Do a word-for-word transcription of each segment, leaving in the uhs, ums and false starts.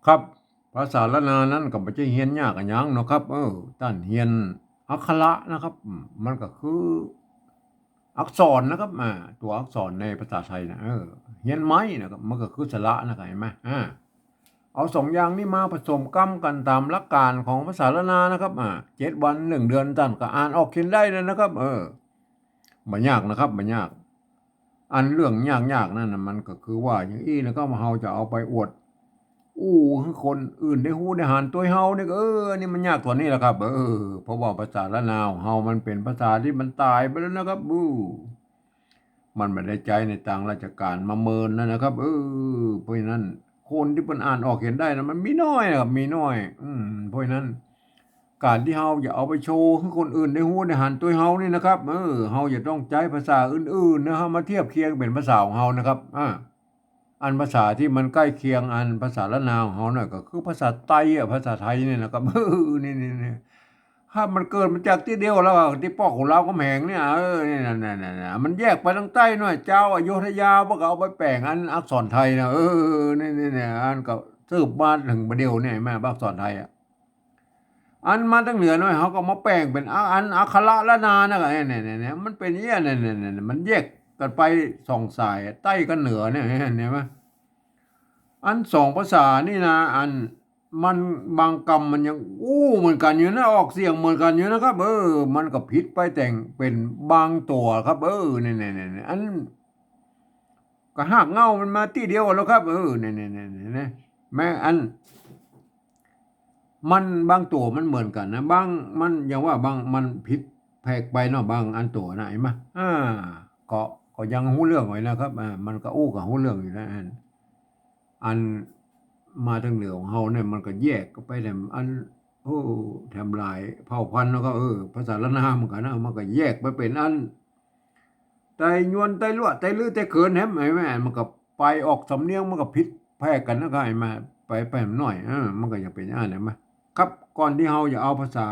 ครับ ภาษาล้านนานั้นก็บ่ใจ้เฮียนยากอะหยังเนาะครับ เออ ต้านเฮียนอักขระนะครับ อืม มันก็คืออักษรนะครับ อ่า ตั๋วอักษรในภาษาไทยนะ เออ เฮียนไม้นะครับ มันก็คือสระนะครับ หันก่อ อ่า เอาสองอย่างนี้มาผสมกำกั๋นต๋ามหลักก๋านของภาษาล้านนานะครับ อ่า เจ็ดวันหนึ่งเดือนต้านก็อ่านออกเขียนได้แล้วนะครับ เออ บ่ยากนะครับ บ่ยาก อันเรื่องยากๆ นั้นน่ะ มันก็คือว่าอย่างอี้นะครับ เฮาจะเอาไปอวดอู้หื้อคนอื่นได้ฮู้ได้หันตวยเฮานี่ก็ เออ อันนี้มันยากต๋วนี้แหละครับ เออ เพราะว่าภาษาล้านนาของเฮามันเป๋นภาษาตี้มันต๋ายไปแล้วนะครับ อู้ มันบ่ได้ใจ๊ในตางราชก๋านมาเมินแล้วนะครับ เออ เพราะฉะนั้นคนตี้เปิ้นอ่านออกเขียนได้นะ มันมีน้อยนะครับ มีน้อย อืม เพราะฉะนั้น ก๋านตี้เฮาจะเอาไปโชว์หื้อคนอื่นได้ฮู้ได้หันตวยเฮานี่นะครับ เออ เฮาจะต้องใจ๊ภาษาอื่นๆ นะ เฮามาเทียบเคียงเป๋นภาษาของเฮานะครับ อ่า อันภาษาตี้มันใก้เคียงอันภาษาล้านนาของเฮาน่ะ ก็คือภาษาไตอะ ภาษาไทยนี่นะครับ เออ นี่ๆๆ ครับ มันเกิดมาจากตี้เดียวแล้วอะ ตี้ปอกของลาวกำแหงเนี่ย เออ นี่ นั่นๆๆ มันแยกไปตางใต้หน่อย จาวอโยธยา เปิ้นก็เอาไปแป๋งอันอักษรไทยนะ เออ นี่ๆๆ อันก็สืบมาเถิงบ่าเดี่ยวเนี่ย แม่นบ่ อักษรไทยอะ อันมาตางเหนือหน่อย เฮาก็มาแป๋งเป๋นอัก อันอักขระล้านนานะ เนี่ยๆๆ มันเป๋นอย่างเงี้ย เนี่ยๆๆ มันแยกกั๋นไปสองสาย ใต้กับเหนือเนี่ย หันก่อ อันสองภาษานี่นะ อันมันบางกำมันยังอู้เหมือนกั๋นอยู่นะ ออกเสียงเหมือนกั๋นอยู่นะครับ เออ มันก็ผิดไปแต่งเป๋นบางตั๋วครับ เออ เนี่ยๆๆ อัน ก็ฮากเหง้ามันมาตี้เดียวกั๋นแล้วครับ เออ เนี่ยๆๆๆ แม้อัน มันบางตั๋วมันเหมือนกั๋นนะ บาง มันอย่างว่าบาง มันผิดแผกไปเนาะ บางอันตั๋วนะ หันก่อ อ่า ก็ ก็ยังฮู้เรื่องไว้นะครับ อ่า มันก็อู้ก็ฮู้เรื่องอยู่นะ อัน อันมาตางเหนือของเฮาเนี่ย มันก็แยกกั๋นไปแถมอัน โอ้ แถมหลายเผ่าพันธุ์เนาะครับ เออ ภาษาล้านนาเหมือนกั๋นนะ มันก็แยกไปเป๋นอัน ไตยวน ไตลัว ไตลื้อ ไตเขิน หันก่อ หันก่อ มันก็ไปออกสำเนียง มันก็ผิดแผกกั๋นนะครับ หันก่อ ไป ไปหน่อย เออ มันก็จะเป๋นอย่างนั้น หันก่อ ครับ ก่อนตี้เฮาจะเอาภาษา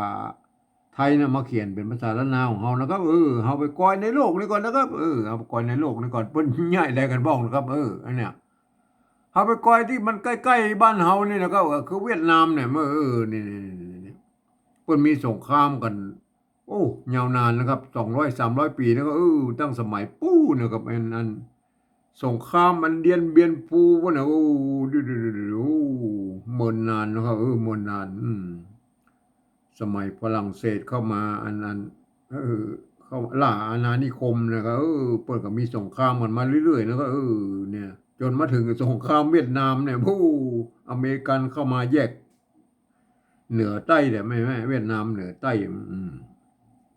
ไทยน่ะมาเขียนเป๋นภาษาล้านนาของเฮานะครับ เออ เฮาไปกอยในโลกนี้ก่อนนะครับ เออ เฮาไปกอยในโลกนี้ก่อน เปิ้นใหญ่แลกั๋นบ้องนะครับ เออ อันเนี้ย เฮาไปกอยตี้มันใก้ๆ บ้านเฮานี่นะครับ ก็คือเวียดนามเนี่ย เออ นี่ๆๆๆ เปิ้นมีสงครามกั๋น โอ้ ยาวนานนะครับ สองร้อยสามร้อยปี๋นะครับ เออ ตั้งสมัยปู๊นะครับ อัน อัน สงครามอันเดียนเบียนปู๊นะ โอ้ ดูๆๆๆ โอ้ เมินนานนะครับ เออ เมินนาน อืม สมัยฝรั่งเศสเข้ามา อัน อัน เออ เข้าล่าอาณานิคมนะครับ เออ เปิ้นก็มีสงครามกั๋นมาเรื่อยๆ นะครับ เออ เนี่ย จ๋นมาเถิงสงครามเวียดนามเนี่ย โอ้ อเมริกันเข้ามาแยก เหนือใต้เนี่ย แม่นๆ เวียดนามเหนือใต้ อืม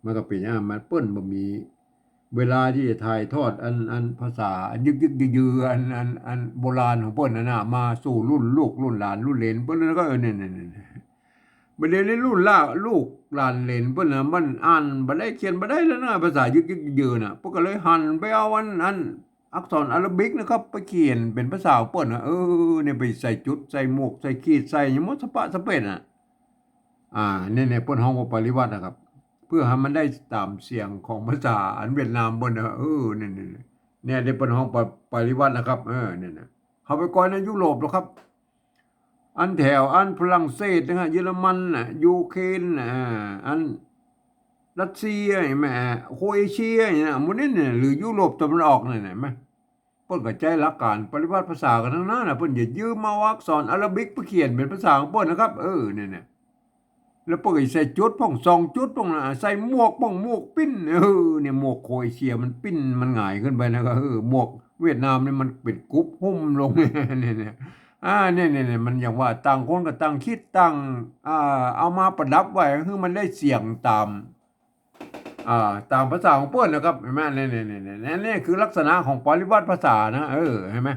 มันก็เป๋นอย่างนั้น มันเปิ้นบ่มีเวลาตี้จะถ่ายทอดอัน อันภาษาอันยึกๆ ยือๆ อัน อัน อันโบราณของเปิ้นนั่นน่ะ มาสู่รุ่นลูกรุ่นหลานรุ่นเหลนเปิ้น แล้วก็ เออ เนี่ยๆๆ บ่าเดี่ยวนี้รุ่นล่า ลูกหลานเหลนเปิ้นน่ะ มันอ่านบ่ได้เขียนบ่ได้แล้วนะ ภาษายึกๆ ยือๆ น่ะ เปิ้นก็เลยหันไปเอาอัน อัน อักษรอาราบิกนะครับ ไปเขียนเป๋นภาษาของเปิ้นนะ เออ เนี่ย ไปใส่จุด ใส่หมวก ใส่ขีด ใส่หยังหมดสะปะสะเปะน่ะ อ่า เนี่ยๆ เปิ้นฮ้องว่าปริวรรตนะครับ เปื้อหื้อมันได้ต๋ามเสียงของภาษาอันเวียดนามเปิ้นนะ เออ เนี่ยๆ เนี่ย เดี๋ยวเปิ้นฮ้องปะ ปริวรรตนะครับ เออ เนี่ยนะ เฮาไปกอยในยุโรปแล้วครับ อันแถวอันฝรั่งเศสนะฮะ เยอรมันน่ะ ยูเครนน่ะ อ่า อันรัสเซีย หันก่อ โครเอเชียนี่นะ หมู่นี้เนี่ย หรือยุโรปตะวันออกเนี่ย หันก่อ เปิ้นก็ใจ๊หลักก๋านปริวรรตภาษากั๋นตังนั้นน่ะ เปิ้นจะยืมเอาอักษรอาราบิกไปเขียนเป๋นภาษาของเปิ้นนะครับ เออ เนี่ยๆ แล้วเปิ้นก็ใส่จุดพ่อง สองจุดพ่องนะ ใส่หมวกพ่อง หมวกปิ้น เออ เนี่ย หมวกโครเอเชียมันปิ้น มันหงายขึ้นไปนะ ก็ เออ หมวกเวียดนามนี่มันเป๋นกุบหุ้มลง เนี่ยๆ อ่า เนี่ยๆๆ มันอย่างว่าต่างคนก็ต่างคิด ต่าง อ่า เอามาประดับไว้ หื้อมันได้เสียงต๋าม อ่า ต๋ามภาษาของเปิ้นนะครับ หันก่อ เนี่ยๆๆๆ นี่คือลักษณะของปริวรรตภาษานะ เออ หันก่อ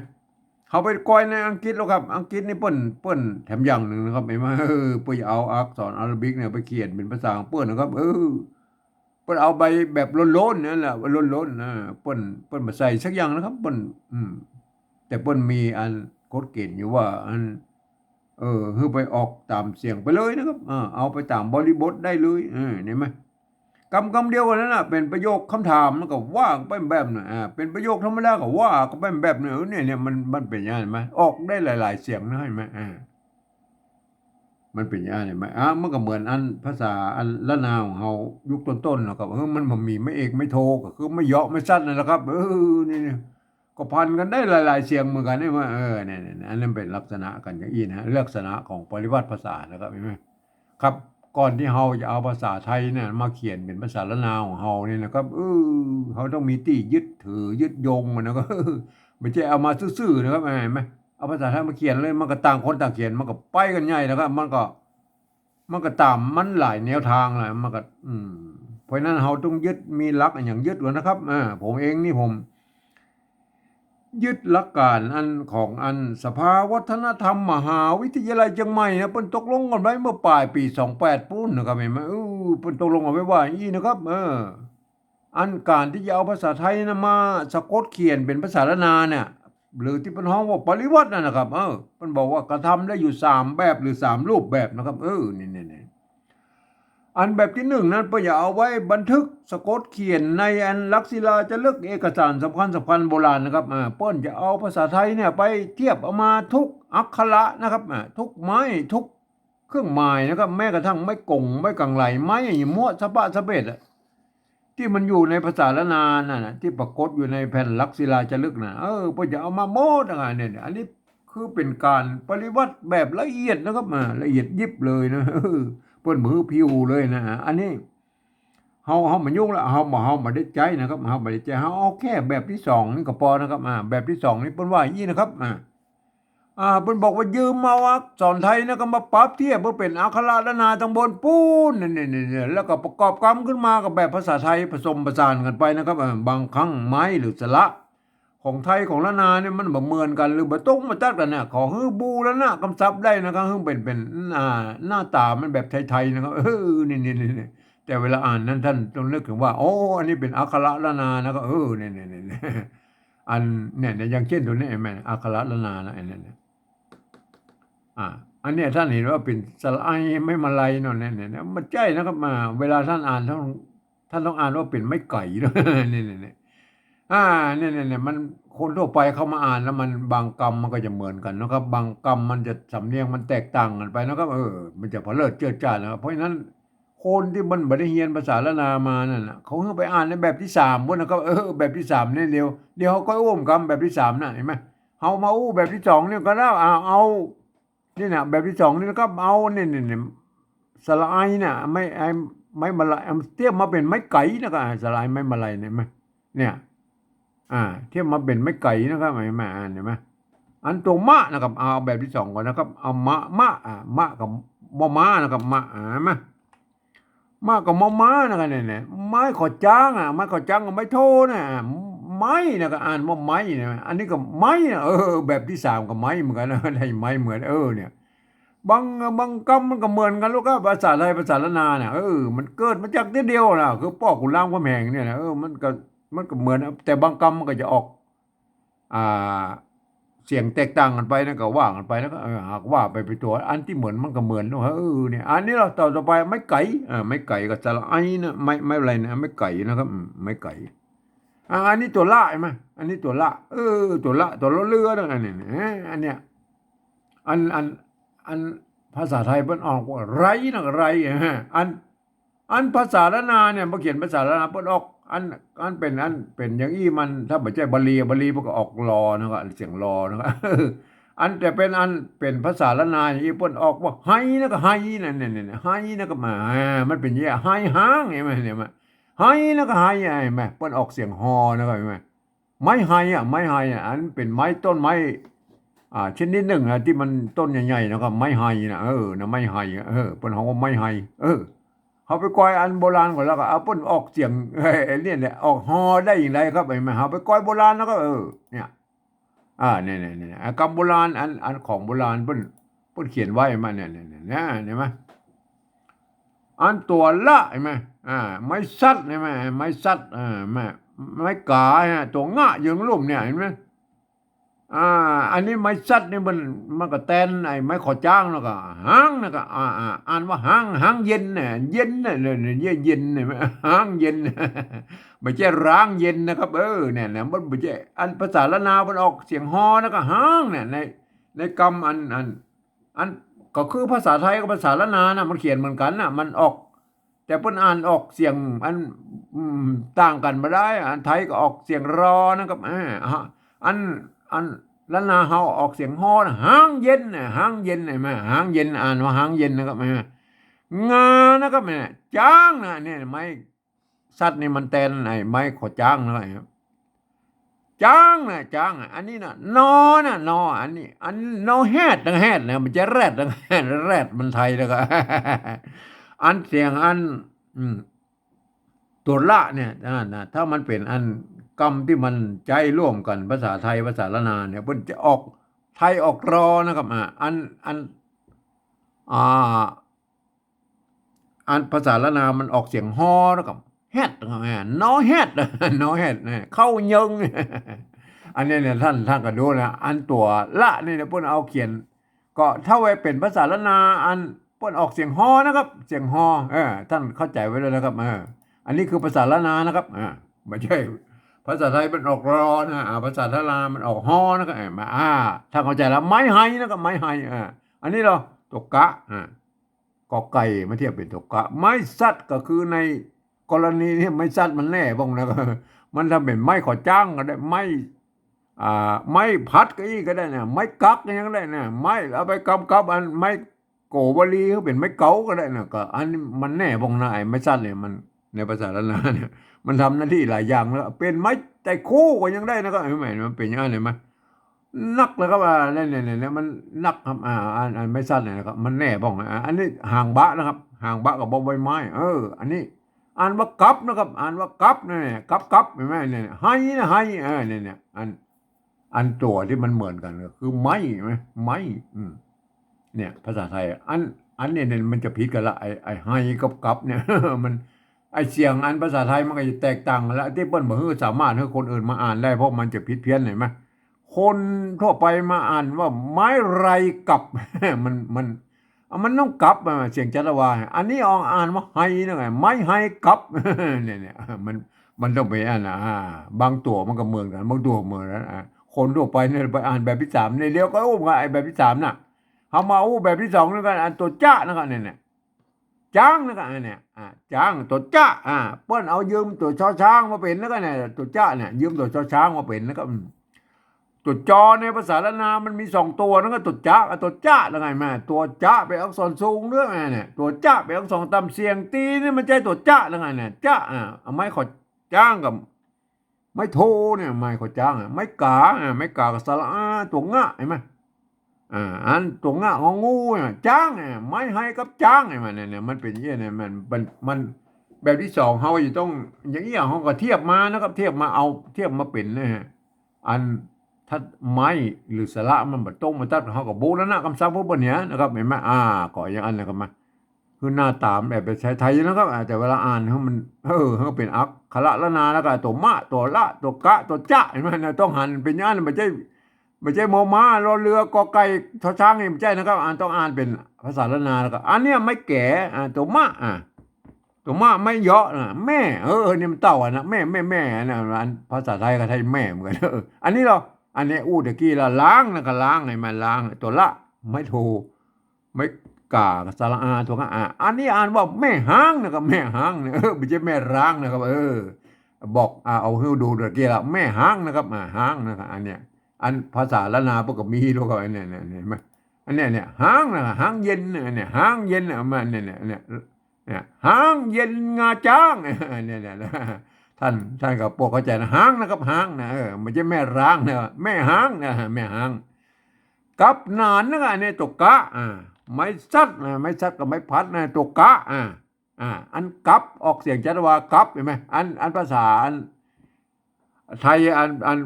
เฮาไปกอยในอังกฤษแล้วครับ อังกฤษนี่เปิ้น เปิ้นแถมอย่างนึ่งนะครับ หันก่อ เออ เปิ้นเอาอักษรอาราบิกเนี่ยไปเขียนเป๋นภาษาของเปิ้นนะครับ เออ เปิ้นเอาใบแบบโล้นๆ นั่นแหละ โล้นๆ นะ เปิ้น เปิ้นบ่ใส่สักอย่างนะครับ เปิ้น อืม แต่เปิ้นมีอันกฎเกณฑ์อยู่ว่า อัน เออ หื้อไปออกต๋ามเสียงไปเลยนะครับ เออ เอาไปต๋ามบริบทได้เลย เออ หันก่อ กำ กำเดียวกั๋นนั่นน่ะ เป๋นประโยคคำถาม มันก็ว่าไปแบบนั้น อ่า เป๋นประโยคธรรมดา ก็ว่าไปแบบนั้น เออ เนี่ย เนี่ย มัน มันเป๋นอย่างนั้น หันก่อ ออกได้หลายๆ เสียงนะ หันก่อ อ่า มันเป๋นอย่างนี้ไหม อ่า มันก็เหมือนอันภาษาอันล้านนาของเฮายุคต้นๆ นะครับ เออ มันบ่มีไม้เอกไม้โท ก็คือไม้เหยาะไม้สั้นนั่นแหละครับ เออ นี่ๆ ก็พันกันได้หลายๆ เสียงเหมือนกั๋นนี่ว่า เออ เนี่ยๆ อันนั้นเป๋นลักษณะกั๋นอย่างอี้นะ ลักษณะของปริวัติภาษานะครับ หันก่อ ครับ ก่อนตี้เฮาจะเอาภาษาไทยเนี่ยมาเขียนเป๋นภาษาล้านนาของเฮาเนี่ยนะครับ เออ เฮาต้องมีตี้ยึดถือยึดโยงมันนะครับ บ่ใจ้เอามาซื่อๆ นะครับ หันก่อ เอาภาษาไทยมาเขียนเลย มันก็ต่างคนต่างเขียน มันก็ไปกั๋นใหญ่นะครับ มันก็ มันก็ต๋ามมันหลายแนวตางแหละ มันก็ อืม เพราะฉะนั้นเฮาต้องยึด มีหลักอะหยังยึดไว้นะครับ อ่า ผมเองนี่ผม ยึดหลักการอันของอันสภาวัฒนธรรมมหาวิทยาลัยเจียงใหม่นะ เปิ้นตกลงกั๋นไว้เมื่อป๋ายปี๋สองแปดปู๊นนะครับ หันก่อ เออ เปิ้นตกลงกั๋นไว้ว่าอี้นะครับ เออ อันก๋านตี้จะเอาภาษาไทยนะมาสะกดเขียนเป๋นภาษาล้านนาเนี่ย หรือตี้เปิ้นฮ้องว่าปริวัตินั่นนะครับ เออ เปิ้นบอกว่ากระทำได้อยู่สามแบบหรือสามรูปแบบนะครับ เออ นี่ๆๆ อันแบบตี้นึ่งนั้นเปิ้นจะเอาไว้บันทึกสะกดเขียนในอันหลักศิลาจารึกเอกสารสำคัญๆ โบราณนะครับ อ่า เปิ้นจะเอาภาษาไทยเนี่ยไปเทียบเอามาทุกอักขระนะครับ อ่า ทุกไม้ทุกเครื่องหมายนะครับ แม้กระทั่งไม้ก๋ง ไม้กังไหล ไม้อะหยังมั่วสะบะสะเบ็ดอะ ตี้มันอยู่ในภาษาล้านนานั่นน่ะ ตี้ปรากฏอยู่ในแผ่นหลักศิลาจารึกน่ะ เออ เปิ้นจะเอามาหมดอะ เนี่ย อันนี้คือเป๋นก๋านปริวัติแบบละเอียดนะครับ อ่า ละเอียดยิบเลยนะ เปิ้นบ่หื้อผิวเลยนะ อันนี้ เฮา เฮาบ่ยุ่งละ เฮาบ่ เฮาบ่ได้ใจ๊นะครับ เฮาบ่ได้ใจ๊ เฮาเอาแค่แบบตี้สองนี่ก็ปอนะครับ อ่า แบบตี้สองนี่เปิ้นว่าอย่างนี้นะครับ อ่า อ่า เปิ้นบอกว่ายืมเอาอักษรไทยนะก็มาปรับเทียบเปื้อเป๋นอักขระล้านนาตังบนปู๊น นี่ๆๆ แล้วก็ประกอบกำขึ้นมากับแบบภาษาไทยผสมผสานกั๋นไปนะครับ อ่า บางครั้งไม้หรือสระของไทยของล้านนาเนี่ยมันบ่เหมือนกั๋นหรือบ่ตรงบ่ตัดกั๋นเนี่ย ขอหื้อบูรณะกำศัพท์ได้นะครับ หื้อเป๋น เป๋น อ่า หน้าต๋ามันแบบไทยๆ นะครับ เออ นี่ๆๆๆ แต่เวลาอ่านนั้นต้านต้องนึกเถิงว่า โอ้ อันนี้เป๋นอักขระล้านนานะครับ เออ นี่ๆๆๆ อันเนี่ยๆ อย่างเจ้นตั๋วนี้ หันก่อ อักขระล้านนานะ อันนี้เนี่ย อ่า อันเนี้ยต้านหันว่าเป๋นสระไอไม้มาลัยเนาะ เนี่ยๆๆ บ่ใจ้นะครับ อ่า เวลาต้านอ่าน ต้าน ต้านต้องอ่านว่าเป๋นไม้ไก๋เนาะ เนี่ยๆๆ อ่า เนี่ยๆๆ มัน คนทั่วไปเข้ามาอ่านแล้วมันบางกำมันก็จะเหมือนกั๋นนะครับ บางกำมันจะสำเนียงมันแตกต่างกั๋นไปนะครับ เออ มันจะเผลิดเจิดจ้านะครับ เพราะฉะนั้น คนตี้มันบ่ได้เฮียนภาษาล้านนามานั่นน่ะ เขาหื้อไปอ่านในแบบตี้สามปู๊นนะครับ เออ แบบตี้สามนี่เดียว เดี๋ยวเฮาก็อู้กำแบบตี้สามน่ะ หันก่อ เฮามาอู้แบบตี้สองนี่ก็ได้ อ่า เอา นี่น่ะ แบบตี้สองนี่ก็เอา นี่ๆๆ สระไอน่ะ ไม้ ไอ ไม้มาลัย เอาเทียบมาเป๋นไม้ไก๋นะครับ อ่า สระไอไม้มาลัยเนี่ย หันก่อ เนี่ย อ่า เทียบมาเป๋นไม้ไก๋นะครับ หันก่อ อ่า หันก่อ อันตั๋วมะนะครับ เอาแบบตี้สองก่อนนะครับ เอามะ มะ อ่า มะกับมอม้านะครับ มะ อ่า หันก่อ มะกับมอม้านะครับ เนี่ยๆ ไม้ขอจ๊างอ่ะ ไม้ขอจ๊างกับไม้โทน่ะ อ่า ไม้นะครับ อ่านว่าไม้นะ อันนี้ก็ไม้นะ เออ แบบตี้สามก็ไม้เหมือนกั๋นนะ ได้ไม้เหมือน เออ เนี่ย บาง บางกำมันก็เหมือนกั๋นลูกครับ ภาษาไทย ภาษาล้านนาน่ะ เออ มันเกิดมาจากตี้เดียวน่ะ คือป้อขุนรามคำแหงเนี่ยนะ เออ มันก็ มันก็เหมือน แต่บางกำมันก็จะออก อ่า เสียงแตกต่างกั๋นไปนะ ก็ว่ากั๋นไปนะ ก็ เออ หากว่าไปเป๋นตั๋ว อันตี้เหมือนมันก็เหมือนเนาะ เออ เนี่ย อันนี้เฮา ตั๋วต่อไป ไม้ไก๋ อ่า ไม้ไก๋กับสระไอนะ ไม้ ไม้อะไรนะ ไม้ไก๋นะครับ อืม ไม้ไก๋ อ่า อันนี้ตั๋วละหันก่อ อันนี้ตั๋วละ เออ ตั๋วละ ตั๋วละเรือนะ อันนี้ เออ อันเนี้ย อัน อัน อันภาษาไทยเปิ้นออกว่าไรนะ ไร ฮะ อัน อันภาษาล้านนาเนี่ย พอเขียนภาษาล้านนาเปิ้นออก อัน อันเป๋น อันเป๋นอย่างอี้มัน ถ้าบ่ใจ้บาลี บาลีมันก็ออกลอนะครับ เสียงลอนะครับ อันแต่เป๋น อันเป๋นภาษาล้านนาอย่างอี้เปิ้นออกว่าไฮนะก็ไฮนะ เนี่ยๆๆ ไฮนะก็มา อ่า มันเป๋นอย่างอี้ ไฮฮ้าง หันก่อ เนี่ย ไฮนะก็ไฮ หันก่อ เปิ้นออกเสียงฮอนะครับ หันก่อ ไม้ไฮอ่ะ ไม้ไฮอ่ะ อันเป๋นไม้ ต้นไม้ อ่า ชนิดนึ่งนะ ตี้มันต้นใหญ่ๆ นะครับ ไม้ไฮนะ เออ นะ ไม้ไฮอ่ะ เออ เปิ้นฮ้องว่าไม้ไฮ เออ เฮาไปก้อยอันโบราณก่อนแล้วก็ เอาเปิ้นออกเสียง เอ้ย เนี่ยแหละ ออกฮอได้อย่างไรครับ หันก่อ เฮาไปก้อยโบราณแล้วก็ เออ เนี่ย อ่า เนี่ยๆๆ อ่ะ กำโบราณ อัน อันของโบราณเปิ้น เปิ้นเขียนไว้มา เนี่ยๆๆ เนี่ย หันก่อ อันตั๋วละ หันก่อ อ่า ไม้สัด หันก่อ ไม้สัด อ่า ไม้ ไม้ก๋า หันก่อ ตั๋วงะเยิงลุ่มเนี่ย หันก่อ อ่า อันนี้ไม้สัดนี่มัน มันก็แตนไอ้ไม้ขอจ๊างแล้วก็ฮ้างนะก็ อ่า อ่า อ่านว่าฮ้าง ฮ้างเย็นน่ะ เย็นน่ะ เนี่ย เนี่ย เย็น เย็น หันก่อ ฮ้างเย็น บ่ใจ้ร้างเย็นนะครับ เออ เนี่ย เนี่ย มันบ่ใจ้ อันภาษาล้านนามันออกเสียงฮอนะก็ฮ้างเนี่ย ใน ในกำอัน อัน อัน ก็คือภาษาไทยกับภาษาล้านนาน่ะ มันเขียนเหมือนกั๋นน่ะ มันออก แต่เปิ้นอ่านออกเสียงอัน อืม ต่างกั๋นบ่ได้ อันไทยก็ออกเสียงรอนะครับ อ่า ฮะ อัน อันล้านนาเฮาออกเสียงฮอนะ ฮ้างเย็นน่ะ ฮ้างเย็น หันก่อ ฮ้างเย็น อ่านว่าฮ้างเย็นนะครับ อ่า งานะครับ เนี่ย จ๊างนะ เนี่ย ไม้สัตว์นี่มันแตนไอ้ไม้ขอจ๊างนะครับ จ๊างนะ จ๊างอะ อันนี้นะ นอนะ นอ อันนี้ อันนอแฮดนะ แฮดนะ มันจะแรดนะ แฮด แรดมันไทยแล้วก็ อันเสียงอัน อืม ตั๋วละเนี่ย อ่า นะ ถ้ามันเป๋นอันกำตี้มันใจ๊ร่วมกั๋น ภาษาไทย ภาษาล้านนาเนี่ย เปิ้นจะออกไทยออกรอนะครับ อ่า อัน อัน อ่า อันภาษาล้านนามันออกเสียงฮอนะครับ แฮดนะครับ อ่า นอแฮด นอแฮดนะ เข้าเยิง อันนี้เนี่ย ต้าน ต้านก็ดูนะ อันตั๋วละนี่นะ เปิ้นเอาเขียน ก็ถ้าว่าเป๋นภาษาล้านนา อันเปิ้นออกเสียงฮอนะครับ เสียงฮอ เออ ต้านเข้าใจ๋ไว้ด้วยนะครับ เออ อันนี้คือภาษาล้านนานะครับ อ่า บ่ใจ้ ภาษาไทยมันออกรอนะ อ่า ภาษาล้านนามันออกฮอนะครับ เออ มา อ่า ต้านเข้าใจ๋แล้ว ไม้ไฮนะครับ ไม้ไฮ อ่า อันนี้เหรอ ตั๋วกะ อ่า กอไก่มาเทียบเป๋นตั๋วกะ ไม้สัตว์ก็คือในกรณีนี้ไม้สัตว์มันแน่พ่องนะ มันทำเป๋นไม้ขอจ๊างก็ได้ ไม้ อ่า ไม้พัดก็อี้ก็ได้นะ ไม้กั๊กก็ยังได้นะ ไม้เอาไปกำกับอันไม้โกวลีก็เป๋นไม้เก๋าก็ได้นะ ก็อันนี้มันแน่พ่องนะ ไอ้ไม้สัตว์เนี่ยมัน ในภาษาล้านนาเนี่ย มันทำหน้าตี้หลายอย่างแล้ว เป๋นไม้ไตรคู่ก็ยังได้นะ ก็ เออ แหม มันเป๋นอย่างนั้นเห็นไหม นักเลยครับ อ่า เนี่ย เนี่ย เนี่ย มันนักครับ อ่า อัน อันไม้สัตว์เนี่ยนะครับ มันแน่พ่องนะ อ่า อันนี้หางบะนะครับ หางบะกับบ่อใบไม้ เออ อันนี้อ่านว่ากับนะครับ อ่านว่ากับเนี่ย กับ กับ เห็นไหม เนี่ย ไฮนะ ไฮ เออ เนี่ย เนี่ย อัน อันตั๋วตี้มันเหมือนกั๋นก็คือไม้ เห็นไหม ไม้ อืม เนี่ย ภาษาไทย อัน อันเนี่ย เนี่ย มันจะผิดกั๋นละ ไอ้ ไอ้ไฮกับกับเนี่ย มัน ไอ้เสียงอันภาษาไทยมันก็จะแตกต่างกั๋นละ ตี้เปิ้นบ่หื้อสามารถหื้อคนอื่นมาอ่านได้ เพราะมันจะผิดเพี้ยน เห็นไหม คนทั่วไปมาอ่านว่าไม้ไรกับ มัน มัน อ่ะ มันต้องกับ อ่ะ เสียงจัตวา อันนี้ออกอ่านว่าไฮนะไง ไม้ไฮกับ เนี่ย เนี่ย มัน มันต้องเป๋นอันนะ อ่า บางตั๋วมันก็เหมือนกั๋น บางตั๋วเหมือนกั๋น อ่า คนทั่วไปเนี่ยไปอ่านแบบตี้สาม เนี่ย เดี๋ยวก็อู้กับไอ้แบบตี้สามน่ะ เฮามาอู้แบบตี้สองนี่ก็ อันตั๋วจ๊ะนะก็ เนี่ย เนี่ย จ๊างนะก็ อันเนี่ย อ่า จ๊าง ตั๋วจ๊ะ อ่า เปิ้นเอายืมตั๋วชอช้างมาเป๋นนะก็ เนี่ย ตั๋วจ๊ะเนี่ย ยืมตั๋วชอช้างมาเป๋นนะก็ อืม ตั๋วจอในภาษาล้านนามันมีสองตั๋วนะก็ ตั๋วจ๊ะกับตั๋วจ๊ะ แล้วไงมา ตั๋วจ๊ะเป๋นอักษรสูงด้วยไงเนี่ย ตั๋วจ๊ะเป๋นอักษรต่ำเสียงตีนี่มันใจ้ตั๋วจ๊ะ แล้วไงเนี่ย จ๊ะ อ่า เอาไม้ขอจ๊างกับไม้โทเนี่ย ไม้ขอจ๊าง อ่ะ ไม้ก๋า อ่ะ ไม้ก๋ากับสระอา ตั๋วงะ เห็นไหม อ่า อันตั๋วงะงองูเนี่ย จ๊าง อ่ะ ไม้ไฮกับจ๊าง เห็นไหม เนี่ย เนี่ย มันเป๋นอย่างเงี้ยเนี่ย มัน มัน มันแบบตี้สอง เฮาจะต้อง อย่างเงี้ย เฮาก็เทียบมานะครับ เทียบมาเอา เทียบมาเป๋นนะฮะ อันถ้าไม้หรือสระมันบ่ตรงบ่ตัด เฮาก็บูรณะกำศัพท์เปิ้นเนี่ยนะครับ เห็นไหม อ่า ก็อย่างอันนะครับ มา คือหน้าต๋ามันแอบเป๋นไทยๆ นะครับ อ่า แต่เวลาอ่านแล้วมัน เออ มันก็เป๋นอักขระล้านนา แล้วก็ตั๋วมะ ตั๋วละ ตั๋วกะ ตั๋วจ๊ะ เห็นไหมนะ ต้องหันเป๋นอย่างนั้น บ่ใจ้ บ่ใจ้มอม้า รอเรือ กอไก่ ชอช้าง นี่บ่ใจ้นะครับ อ่าน ต้องอ่านเป๋นภาษาล้านนา แล้วก็ อันเนี้ยไม้แก๋ อ่า ตั๋วมะ อ่า ตั๋วมะ ไม้เยาะนะ แม่ เออ เออ นี่มันเต้ากั๋นนะ แม่ แม่ แม่นะ อันภาษาไทยก็ไทยแม่เหมือนกั๋น เออ อันนี้เหรอ อันนี้อู้ตะกี้ละ ล้างนะก็ล้าง ไงมาล้าง ตั๋วละ ไม้โท ไม้ก๋า สระอา ตั๋วงะ อ่า อันนี้อ่านว่าแม่ฮ้างนะก็แม่ฮ้างนะ เออ บ่ใจ้แม่ร้างนะครับ เออ บอก อ่า เอาหื้อดูตะกี้ละ แม่ฮ้างนะครับ อ่า ฮ้างนะครับ อันเนี้ย อันภาษาล้านนาเปิ้นก็มีแล้วครับ อันเนี้ย เนี่ย เห็นไหม อันเนี้ย เนี่ย ฮ้างนะ ฮ้างเย็นนะ เนี่ย ฮ้างเย็นนะ มา เนี่ย เนี่ย เนี่ย เนี่ย ฮ้างเย็นงาจ๊าง เนี่ย เนี่ย ต้าน ต้านก็ปวดเข้าใจ๋นะ ฮ้างนะครับ ฮ้างนะ เออ บ่ใจ้แม่ร้างนะ แม่ฮ้างนะ แม่ฮ้าง กับหนานนะ อันนี้ตั๋วกะ อ่า ไม้สัตว์นะ ไม้สัตว์กับไม้พัดนะ ตั๋วกะ อ่า อ่า อันกับออกเสียงจัตวา กับ เห็นไหม อัน อันภาษาอันไทย อัน อัน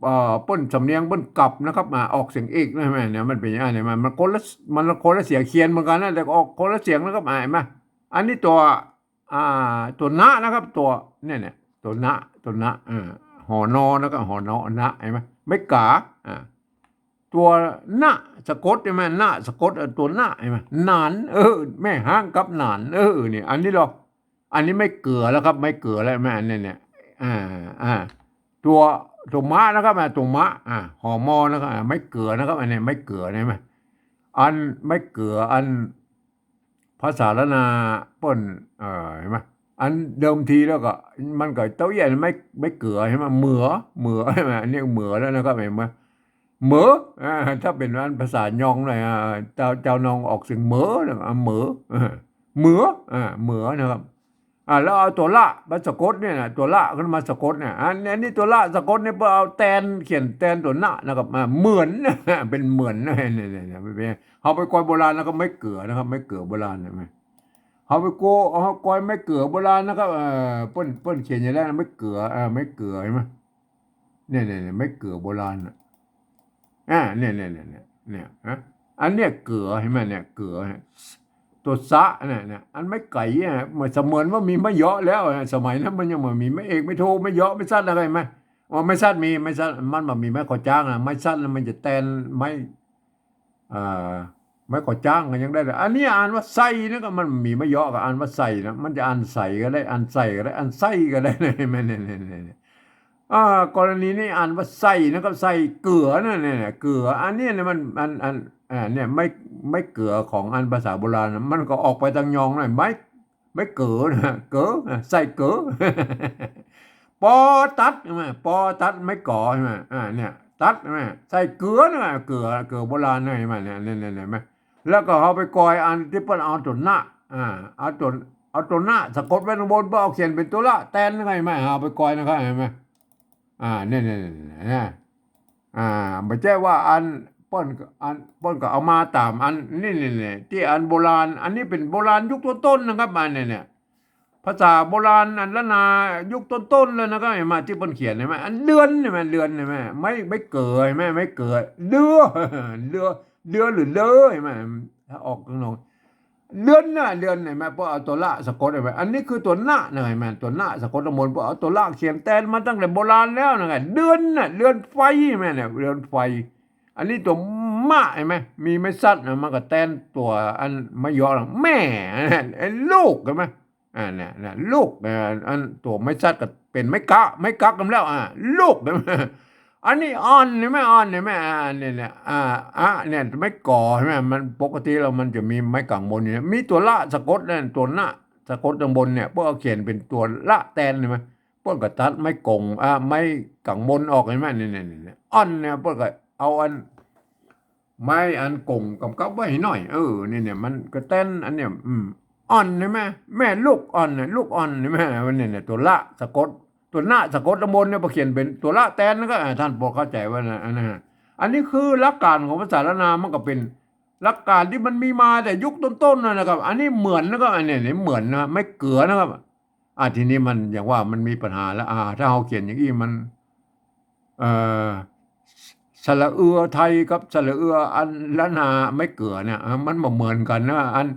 เอ่อ เปิ้นสำเนียงเปิ้นกับนะครับ อ่า ออกเสียงเอกนะ เห็นไหม เนี่ย มันเป๋นอย่างนั้น เห็นไหม มันคนละ มันคนละเสียง เขียนเหมือนกั๋นนะ แต่ก็ออกคนละเสียงนะครับ อ่า เห็นไหม อันนี้ตั๋ว อ่า ตั๋วนะนะครับ ตั๋ว เนี่ย เนี่ย ตั๋วนะ ตั๋วนะ อ่า หอนอนะครับ หอนอ นะ เห็นไหม ไม้ก๋า อ่า ตั๋วนะสะกด เห็นไหม นะสะกด เออ ตั๋วนะ เห็นไหม หนาน เออ แม่ฮ้างกับหนาน เออ เนี่ย อันนี้เหรอ อันนี้ไม้เกือแล้วครับ ไม้เกือแล้ว เห็นไหม อันนี้เนี่ย อ่า อ่า ตั๋ว ตั๋วมะนะครับ อ่า ตั๋วมะ อ่า หอมอนะครับ อ่า ไม้เกือนะครับ อันนี้ไม้เกือ เห็นไหม อันไม้เกือ อันภาษาล้านนาเปิ้น เอ่อ หันก่อ อันเดิมทีแล้วก็ มันก็เต๊าอี้ อันไม้ ไม้เกือ หันก่อ เหมือ เหมือ หันก่อ อันนี้เหมือแล้วนะครับ หันก่อ เหมือ อ่า ถ้าเป๋นอันภาษายองหน่อย อ่า จาว จาวนองออกเสียงเหมือนะครับ อ่า เหมือ อ่า เหมือ อ่า เหมือนะครับ อ่า แล้วเอาตั๋วละมาสะกดเนี่ยนะ ตั๋วละขึ้นมาสะกดเนี่ย อัน อันนี้ตั๋วละสะกดเนี่ย เปิ้นเอาแตน เขียนแตนตั๋วนะนะครับ อ่า เหมือน เป๋นเหมือนนะ เนี่ย เนี่ย เนี่ย เป๋น เฮาไปกอยโบราณนะครับ ไม้เกือนะครับ ไม้เกือโบราณ หันก่อ เฮาไปกอย เฮากอยไม้เกือโบราณนะครับ เอ่อ เปิ้น เปิ้นเขียนอย่างนั้นนะ ไม้เกือ เอ่อ ไม้เกือ หันก่อ เนี่ย เนี่ย เนี่ย ไม้เกือโบราณน่ะ อ่า เนี่ย เนี่ย เนี่ย เนี่ย เนี่ย ฮะ อันเนี้ยเกือ หันก่อ เนี่ย เกือ เนี่ย ตั๋วสะเนี่ย เนี่ย อันไม้ไก๋อะ เหมือนเสมือนว่ามีไม้เยาะแล้วอะ สมัยนั้นมันยังบ่มีไม้เอก ไม้โท ไม้เยาะ ไม้สั้นอะไร หันก่อ อ๋อ ไม้สั้นมี ไม้สั้น มันบ่มีไม้ขอจ๊างอะ ไม้สั้นน่ะมันจะแตนไม้ อ่า ไม้ขอจ๊างก็ยังได้เลย อันนี้อ่านว่าใส่นะ ก็มันมีไม้เยาะก็อ่านว่าใส่นะ มันจะอ่านใส่ก็ได้ อ่านใส่ก็ได้ อ่านใส่ก็ได้ หันก่อ เนี่ย เนี่ย เนี่ย เนี่ย อ่า กรณีนี้อ่านว่าใส่นะครับ ใส่เกือนะ เนี่ย เนี่ย เกือ อันนี้เนี่ยมัน อัน อัน อ่า เนี่ย ไม้ ไม้เกือของอันภาษาโบราณนะ มันก็ออกไปตางยองหน่อย ไม้ ไม้เก๋อนะ เก๋อนะ ใส่เก๋อ ปอตัด หันก่อ ปอตัด ไม้ก๋อ หันก่อ อ่า เนี่ย ตัด หันก่อ ใส่เกือนะ เกือ เกือโบราณนะ หันก่อ เนี่ย เนี่ย เนี่ย หันก่อ แล้วก็เฮาไปกอยอันตี้เปิ้นเอาตั๋วนะ อ่า เอาตั๋ว เอาตั๋วนะสะกดไว้ตางบน เปิ้นเอาเขียนเป๋นตั๋วละแตนนะครับ หันก่อ เฮาไปกอยนะครับ หันก่อ อ่า เนี่ย เนี่ย เนี่ย เนี่ย อ่า บ่ใจ้ว่าอันเปิ้น อันเปิ้นก็เอามาต๋ามอัน นี่ นี่ นี่ ตี้อันโบราณ อันนี้เป๋นโบราณยุคต้นๆ นะครับ อันนี้เนี่ย ภาษาโบราณอันล้านนายุคต้นๆ เลยนะครับ หันก่อ ตี้เปิ้นเขียน หันก่อ อันเดือน หันก่อ เดือน หันก่อ ไม้ ไม้เกือ หันก่อ ไม้เกือ เดือ เดือ เดือหรือเดือ หันก่อ ถ้าออกตางนอก เดือนน่ะ เดือน หันก่อ เปิ้นเอาตั๋วละสะกด หันก่อ อันนี้คือตั๋วนะนะ หันก่อ ตั๋วนะสะกดตางบน เปิ้นเอาตั๋วละเขียนแตนมาตั้งแต่โบราณแล้วนะ เดือนน่ะ เดือนไฟ หันก่อ เนี่ย เดือนไฟ อันนี้ตั๋วมะ หันก่อ มีไม้สั้นนะ มันก็แตนตั๋วอันไม้เยาะนะ แม่ ไอ้ลูก หันก่อ อ่า เนี่ย เนี่ย ลูก อ่า อันตั๋วไม้สั้นก็เป๋นไม้กะ ไม้กักกันแล้ว อ่า ลูก หันก่อ อันนี้อ่อน หันก่อ อ่อน หันก่อ อ่า เนี่ย เนี่ย อ่า อะ เนี่ย ไม้ก๋อ หันก่อ มันปกติแล้วมันจะมีไม้ก๋างบนเนี่ย มีตั๋วละสะกดเนี่ย ตั๋วนะสะกดตางบนเนี่ย เปิ้นเอาเขียนเป๋นตั๋วละแตน หันก่อ เปิ้นก็ตัดไม้ก๋ง อ่า ไม้ก๋างบนออก หันก่อ เนี่ย เนี่ย เนี่ย อ่อนเนี่ย เปิ้นก็เอาอัน ไม้อันก๋งกำกับไว้หื้อหน่อย เออ เนี่ย เนี่ย มันก็แตนอันเนี่ย อืม อ่อน หันก่อ แม่ลูกอ่อนเนี่ย ลูกอ่อน หันก่อ อันเนี่ย เนี่ย ตั๋วละสะกด ตั๋วนะสะกดตางบนเนี่ย เปิ้นเขียนเป๋นตั๋วละแตน หันก่อ อ่า ต้านปอเข้าใจ๋ว่านะ อันนั้นฮะ อันนี้คือหลักก๋านของภาษาล้านนา มันก็เป๋นหลักก๋านตี้มันมีมาแต่ยุคต้นๆ นั่นนะครับ อันนี้เหมือนนะครับ อันเนี้ย เนี่ย เหมือนนะ ไม้เกือนะครับ อ่า ทีนี้มันอย่างว่ามันมีปัญหาแล้ว อ่า ถ้าเฮาเขียนอย่างอี้มัน เอ่อ สระเอือไทยกับสระเอืออันล้านนาไม้เกือเนี่ย อ่า มันบ่เหมือนกั๋นนะ อัน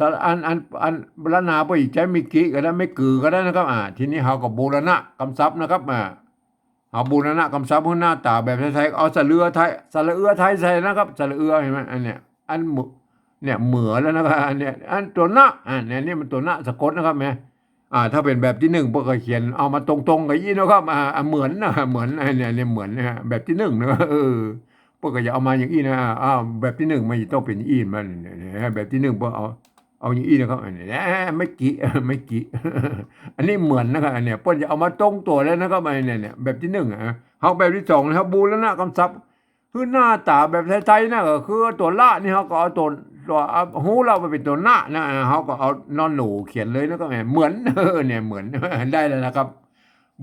สระ อัน อัน อันล้านนาเปิ้นใจ๊มีกิก็ได้ ไม้กือก็ได้นะครับ อ่า ทีนี้เฮาก็บูรณะกำศัพท์นะครับ อ่า เฮาบูรณะกำศัพท์หื้อหน้าต๋าแบบไทยๆ เอาสระเอือไทย สระเอือไทยใส่นะครับ สระเอือ หันก่อ อันเนี้ย อันเหมือ เนี่ย เหมือแล้วนะครับ อันเนี้ย อันตั๋วนะ อ่า เนี่ย นี่มันตั๋วนะสะกดนะครับ แหม อ่า ถ้าเป๋นแบบตี้นึ่ง เปิ้นก็เขียนเอามาตรงๆ กั๋นอี้นะครับ อ่า อ่า เหมือนนะ เหมือน อันเนี้ย เนี่ย เหมือนนะฮะ แบบตี้นึ่งนะ เออ เปิ้นก็จะเอามาอย่างอี้นะ อ่า แบบตี้นึ่งมันจะต้องเป๋นอี้ มันเนี่ย เนี่ย แบบตี้นึ่งเปิ้นเอา เอาอย่างอี้นะครับ อันนี้ อ่า ไม้กิ ไม้กิ อันนี้เหมือนนะครับ อันเนี้ย เปิ้นจะเอามาตรงตั๋วแล้วนะครับ อันเนี้ย เนี่ย แบบตี้นึ่งอะ เฮาแบบตี้สองนะครับ บูรณะกำศัพท์ คือหน้าต๋าแบบไทยๆ นะ ก็คือตั๋วละนี่ เฮาก็เอาตั๋ว ตั๋ว เอา ฮู้แล้วว่าเป๋นตั๋วนะนะ เฮาก็เอานอนหนูเขียนเลยนะ ก็เหมือน เออ เนี่ย เหมือน ได้แล้วนะครับ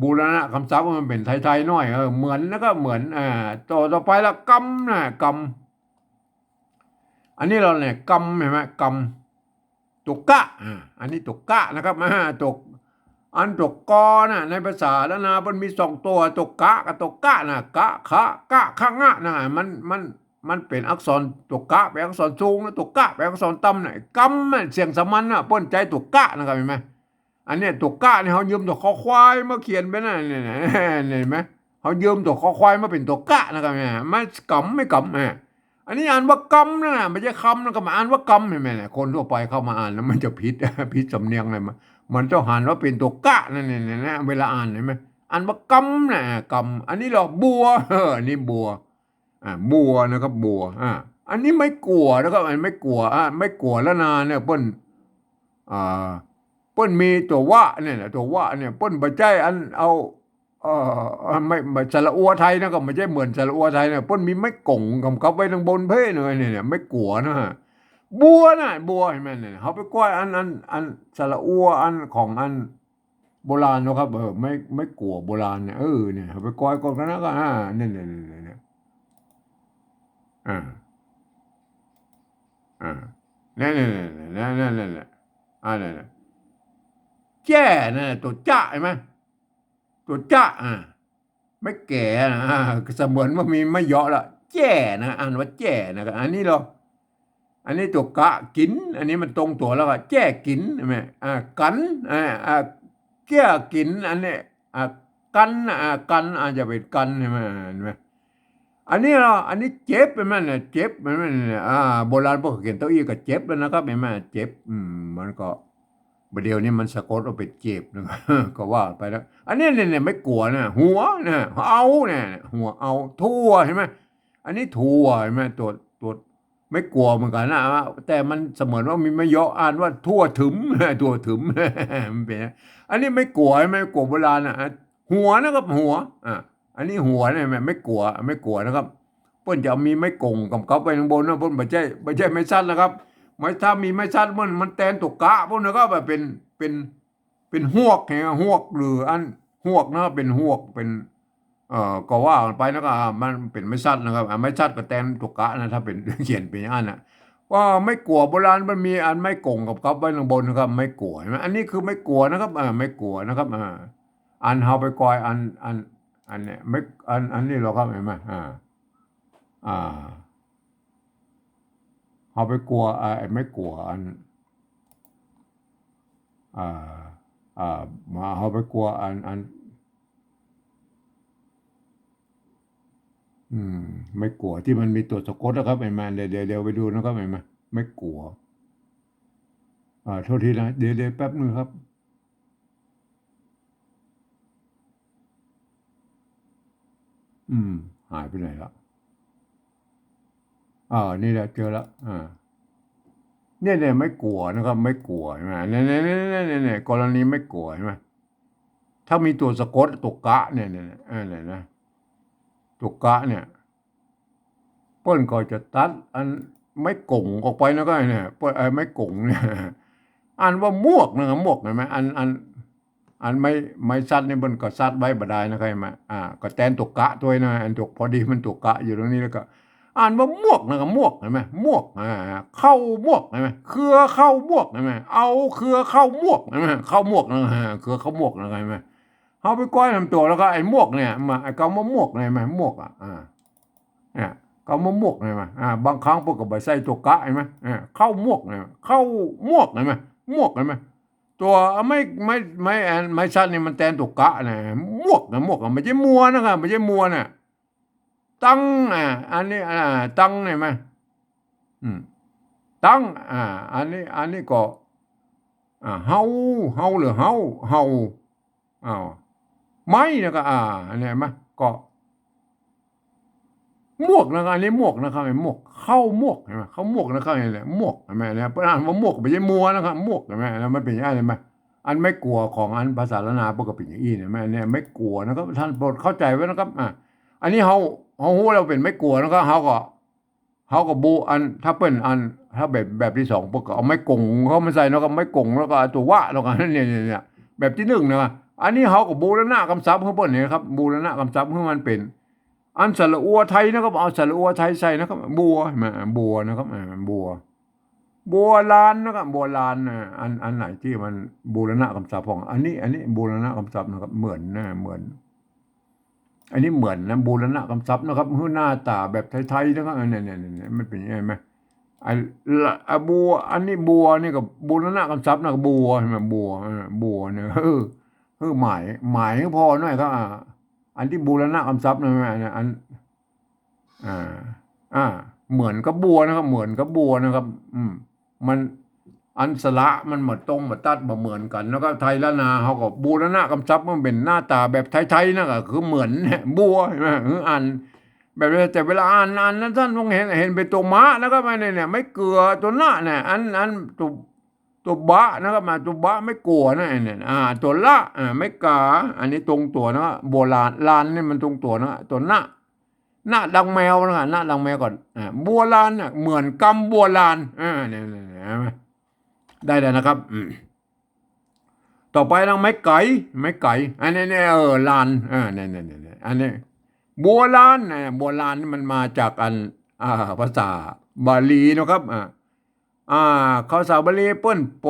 บูรณะกำศัพท์มันเป๋นไทยๆ หน่อย เออ เหมือน แล้วก็เหมือน อ่า ตั๋วต่อไปละ กำนะ กำ อันนี้ลอเนี่ย กำ หันก่อ กำ ตั๋วกะ อ่า อันนี้ตั๋วกะนะครับ อ่า ตั๋ว อันตั๋วกอนะ ในภาษาล้านนามันมีสองตั๋ว ตั๋วกะกับตั๋วกะนะ กะ คะ กะ คะ งะนะ มัน มัน มันเป๋นอักษร ตั๋วกะเป๋นอักษรสูงนะ ตั๋วกะเป๋นอักษรต่ำนะ กำนะ เสียงสามัญนะ เปิ้นใจ๊ตั๋วกะนะครับ หันก่อ อันเนี้ยตั๋วกะนี่เฮายืมตั๋วคอควายมาเขียนเป๋นนะ เนี่ย เนี่ย หันก่อ เฮายืมตั๋วคอควายมาเป๋นตั๋วกะนะครับ เนี่ย มันกำ ไม้กำ อ่า อันนี้อ่านว่ากำนะ บ่ใจ้คำนะ ก็มาอ่านว่ากำ หันก่อ เนี่ย คนทั่วไปเข้ามาอ่านแล้วมันจะผิด ผิดสำเนียงเลย มัน มันต้องหันว่าเป๋นตั๋วกะนั่นเนี่ยนะ เวลาอ่านหันก่อ อ่านว่ากำนะ กำ อันนี้ลอบัว เออ อันนี้บัว อ่า บัวนะครับ บัว อ่า อันนี้ไม้กั๋วนะครับ อันไม้กั๋ว อ่า ไม้กั๋วล้านนาเนี่ย เปิ้น อ่า เปิ้นมีตั๋ววะเนี่ยนะ ตั๋ววะเนี่ย เปิ้นบ่ใจ้อันเอา เอ่อ ไม่ ไม่ สระอัวไทยนะ ก็บ่ใจ้เหมือนสระอัวไทยนะ เปิ้นมีไม้ก๋งกำกับไว้ตังบนเพ่น เนี่ย เนี่ย ไม้กั๋วนะ บัวนะ บัว หันก่อเนี่ย เฮาไปก้อยอัน อัน อันสระอัว อันของอันโบราณเนาะครับ เออ ไม้ ไม้กั๋วโบราณเนี่ย เออ เนี่ย เฮาไปก้อยก่อนก็นะ ก็ อ่า เนี่ย เนี่ย เนี่ย เนี่ย อ่า อ่า เนี่ย เนี่ย เนี่ย เนี่ย เนี่ย เนี่ย อ่า เนี่ย เนี่ย แจ้นะ ตั๋วจ๊ะ หันก่อ ตั๋วจ๊ะ อ่า ไม้แก๋นะ อ่า เสมือนว่ามีไม้เยาะละ แจ้นะ อ่านว่าแจ้นะ อันนี้เหรอ อันนี้ตั๋วกะ กิ๋น อันนี้มันตรงตั๋วแล้วก็ แจ้กิ๋น หันก่อ อ่า กั๋น อ่า อ่า แก้กิ๋น อันนี้ อ่า กั๋นนะ อ่า กั๋น อาจจะเป็นกั๋น หันก่อ หันก่อ อันนี้เหรอ อันนี้เจ็บ หันก่อเนี่ย เจ็บ หันก่อเนี่ย อ่า โบราณเปิ้นเขียนเต้าอี้ก็เจ็บแล้วนะครับ หันก่อ เจ็บ อืม มันก็ บ่าเดี่ยวนี้มันสะกดเอาเป๋นเจ็บนะ ก็ว่าไปแล้ว อันนี้เนี่ย เนี่ย ไม้กั๋วนะ หัวนะ เอาเนี่ย หัวเอา ถั่ว หันก่อ อันนี้ถั่ว หันก่อ ตั๋ว ตั๋ว ไม้กั๋วเหมือนกั๋นนะ แต่มันเสมือนว่ามีไม้เยาะ อ่านว่าถั่วถึม ถั่วถึม มันเป๋น อันนี้ไม้กั๋ว ไม้กั๋วโบราณนะ หัวนะครับ หัว อ่า อันนี้หัวเนี่ย ไม้กั๋ว ไม้กั๋วนะครับ เปิ้นจะมีไม้ก๋งกำกับไว้ตังบนนะ เปิ้นบ่ใจ้ บ่ใจ้ไม้สัตว์นะครับ ไม้ ถ้ามีไม้สัตว์มัน มันแตนตั๋วกะ เปิ้นนะครับ เป๋น เป๋น เป๋นฮวก หันก่อ ฮวก หรืออันฮวกนะครับ เป๋นฮวก เป๋น เอ่อ ก็ว่ากั๋นไปนะครับ อ่า มันเป๋นไม้สัตว์นะครับ อ่า ไม้สัตว์ก็แตนตั๋วกะนะ ถ้าเป๋น เขียนเป๋นอย่างนั้นนะ ว่าไม้กั๋วโบราณมันมีอันไม้ก๋งกำกับไว้ตังบนนะครับ ไม้กั๋ว หันก่อ อันนี้คือไม้กั๋วนะครับ อ่า ไม้กั๋วนะครับ อ่า อันเฮาไปก้อยอัน อัน อันเนี่ย ไม้ อัน อันนี้เหรอครับ หันก่อ อ่า อ่า เฮาไปกั๋ว อ่า ไอ้ไม้กั๋วอัน อ่า อ่า มา เฮาไปกั๋วอัน อัน อืม ไม้กั๋วตี้มันมีตั๋วสะกดนะครับ หันก่อ เดี๋ยว เดี๋ยว เดี๋ยวไปดูนะครับ หันก่อ ไม้กั๋ว อ่า โทษทีนะ เดี๋ยว เดี๋ยวแป๊บนึงครับ อืม หายไปไหนละ อ่า นี่แหละ เจอละ อ่า เนี่ย เนี่ย ไม้กั๋วนะครับ ไม้กั๋ว หันก่อ เนี่ย เนี่ย กรณีไม้กั๋ว หันก่อ ถ้ามีตั๋วสะกด ตั๋วกะ เนี่ย เนี่ย เนี่ย เออ เนี่ยนะ ตั๋วกะเนี่ย เปิ้นก็จะตัดอันไม้ก๋งออกไปนะ ก็เนี่ย เปิ้น ไอ้ไม้ก๋งเนี่ย อ่านว่ามวกนะครับ มวก หันก่อ อัน อัน อันไม้ ไม้สัตว์นี่เปิ้นก็สัตว์ไว้บ่ได้นะครับ หันก่อ อ่า ก็แตนตั๋วกะตวยนะ อันตั๋ว พอดีมันตั๋วกะอยู่ตรงนี้แล้วก็ อ่านว่ามวกนะครับ มวก หันก่อ มวก อ่า ข้าวมวก หันก่อ เครือข้าวมวก หันก่อ เอาเครือข้าวมวก หันก่อ ข้าวมวกนะ อ่า เครือข้าวมวกนะครับ หันก่อ เฮาไปก้อยนำตั๋วแล้วก็ไอ้มวกเนี่ย มา ไอ้กำว่ามวกเนี่ย หันก่อ มวก อ่ะ อ่า เนี่ย กำว่ามวกเนี่ย หันก่อ อ่า บางครั้งเปิ้นก็บ่ใส่ตั๋วกะ หันก่อ อ่า ข้าวมวกเนี่ย ข้าวมวก หันก่อ มวก หันก่อ ตั๋ว ไม้ ไม้ ไม้ อัน ไม้สัตว์นี่มันแตนตั๋วกะนะ มวกนะ มวกอะ บ่ใจ้มัวนะครับ บ่ใจ้มัวนะ ตัง อ่า อันนี้ อ่า ตัง หันก่อ อืม ตัง อ่า อันนี้ อันนี้ก็ อ่า เฮา เฮาหรือเฮา เฮา อ้าว ไม้นะครับ อ่า อันนี้หันก่อ ก็ มวกนะครับ อันนี้มวกนะครับ ไอ้มวก ข้าวมวก หันก่อ ข้าวมวกนะครับ นี่แหละ มวก หันก่อ เนี่ย เปิ้นอ่านว่ามวก บ่ใจ้มัวนะครับ มวก หันก่อ แล้วมันเป๋นอย่างนี้ หันก่อ อันไม้กั๋วของอันภาษาล้านนาเปิ้นก็เป๋นอย่างอี้ หันก่อ อันนี้ไม้กั๋วนะครับ ท่านโปรดเข้าใจ๋ไว้นะครับ อ่า อันนี้เฮา เฮาฮู้แล้วเป๋นไม้กั๋วนะครับ เฮาก็ เฮาก็บู อัน ถ้าเปิ้นอัน ถ้าแบบ แบบตี้สอง เปิ้นก็เอาไม้ก๋งเข้ามาใส่เนาะครับ ไม้ก๋งแล้วก็เอาตั๋ววะ แล้วก็ เนี่ย เนี่ย เนี่ย แบบตี้นึ่งนะ อันนี้เฮาก็บูรณะกำศัพท์หื้อเปิ้นนี่ครับ บูรณะกำศัพท์หื้อมันเป๋น อันสระอัวไทยนะครับ เอาสระอัวไทยใส่นะครับ บัว หันก่อ บัวนะครับ อ่า บัว บัวลานนะครับ บัวลานนะ อัน อันไหนตี้มันบูรณะกำศัพท์ของ อันนี้ อันนี้บูรณะกำศัพท์นะครับ เหมือนนะ เหมือน อันนี้เหมือนนะ บูรณะกำศัพท์นะครับ หื้อหน้าต๋าแบบไทยๆ นะครับ อันนี้ เนี่ย เนี่ย เนี่ย มันเป๋นยังไงไหม ไอ้ละ อ่ะ บัว อันนี้บัวนี่ก็บูรณะกำศัพท์นะ บัว หันก่อ บัว เออ บัวเนี่ย เออ เออ หมาย หมายหื้อผ่อหน่อยครับ อ่า อันตี้บูรณะกำศัพท์นะ อัน อัน อ่า อ่า เหมือนกับบัวนะครับ เหมือนกับบัวนะครับ อืม มัน อันสระมันบ่ตรงบ่ตัดบ่เหมือนกั๋น แล้วก็ไทยล้านนาเฮาก็บูรณะกำศัพท์มันเป๋นหน้าต๋าแบบไทยๆ นะ ก็คือเหมือนเนี่ย บัว หันก่อ เออ อ่าน แบบนี้ แต่เวลาอ่าน อ่านนั้นท่านต้องเห็น เห็นเป็นตั๋วมะนะครับ อันนี้เนี่ย ไม้เกือ ตั๋วนะเนี่ย อัน อันตั๋ว ตั๋วบะนะครับ มา ตั๋วบะ ไม้กั๋วนะเนี่ย อ่า ตั๋วละ อ่า ไม้ก๋า อันนี้ตรงตั๋วนะ บัวลาน ลานนี่มันตรงตั๋วนะ ตั๋วนะ นะดังแมวนะ นะดังแมวก่อน อ่า บัวลานน่ะ เหมือนกำบัวลาน อ่า เนี่ย เนี่ย เนี่ย เห็นไหม ได้แล้วนะครับ อืม ต่อไปนะ ไม้ไก๋ ไม้ไก๋ อันนี้เนี่ย เออ ลาน อ่า เนี่ย เนี่ย เนี่ย เนี่ย อันนี้ บัวลานนะ บัวลานนี่มันมาจากอัน อ่า ภาษาบาลีนะครับ อ่า อ่า ภาษาบาลีเปิ้นโป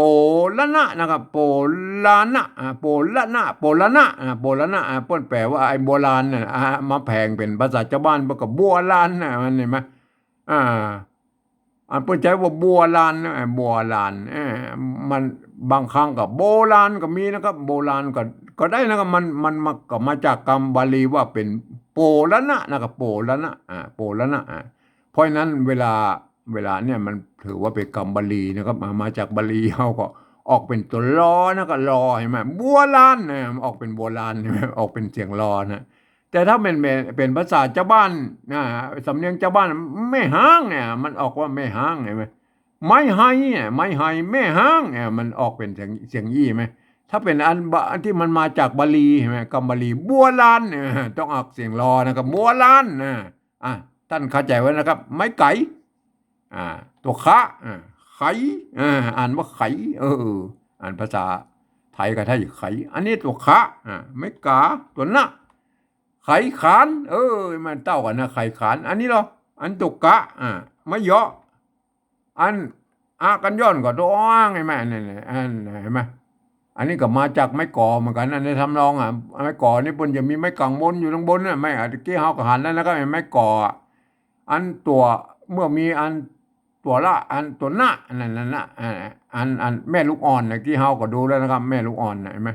ละนะนะครับ โปละนะ อ่า โปละนะ โปละนะ อ่า โปละนะ อ่า เปิ้นแปลว่าไอ้บัวลานน่ะ อ่า มาแผลงเป๋นภาษาจาวบ้าน เปิ้นก็บัวลานนะ มันเห็นไหม อ่า อันเปิ้นใจ๊ว่าบัวลานนะ อ่า บัวลาน เออ มันบางครั้งก็โบราณก็มีนะครับ โบราณก็ ก็ได้นะครับ มัน มันมา ก็มาจากกำบาลีว่าเป๋นโปละนะนะครับ โปละนะ อ่า โปละนะ อ่า เพราะฉะนั้นเวลา เวลาเนี่ยมันถือว่าเป๋นกำบาลีนะครับ มา มาจากบาลี เฮาก็ออกเป๋นตั๋วลอนะ ก็ลอ เห็นไหม บัวลานนะ มันออกเป๋นบัวลาน เห็นไหม ออกเป๋นเสียงลอนะ แต่ถ้าเป๋น เป๋น เป๋นภาษาจาวบ้านนะ สำเนียงจาวบ้าน แม่ฮ้างเนี่ย มันออกว่าแม่ฮ้าง เห็นไหม ไม้ไฮเนี่ย ไม้ไฮ แม่ฮ้างเนี่ย มันออกเป๋นเสียง เสียงอี้ไหม ถ้าเป๋นอันบะ อันตี้มันมาจากบาลี เห็นไหม กำบาลี บัวลานเนี่ย ต้องออกเสียงลอนะครับ บัวลานนะ อ่ะ ต้านเข้าใจ๋ไว้นะครับ ไม้ไก๋ อ่า ตั๋วคะ อ่า ไข อ่า อ่านว่าไข เออ อ่านภาษาไทยก็ไทย ไข อันนี้ตั๋วคะ อ่า ไม้ก๋า ตั๋วนะ ไขขาน เออ มันเต้ากั๋นนะ ไขขาน อันนี้ลอ อันตั๋วกะ อ่า ไม้เยาะ อัน อะกัญญอนก็ตั๋วอ้าง เห็นไหม อันนี้ อัน เห็นไหม อันนี้ก็มาจากไม้ก๋อเหมือนกั๋นนะ ในทำนองอ่ะ ไม้ก๋อนี่เปิ้นจะมีไม้กังบนอยู่ตังบนน่ะ ไม้ อ่ะ ตะกี้เฮาก็หันแล้วนะครับ ไม้ก๋ออ่ะ อันตั๋ว เมื่อมีอันตั๋วละ อันตั๋วนะ อันนั้นน่ะ อัน อัน อันแม่ลูกอ่อนน่ะ กี้เฮาก็ดูแล้วนะครับ แม่ลูกอ่อนน่ะ เห็นไหม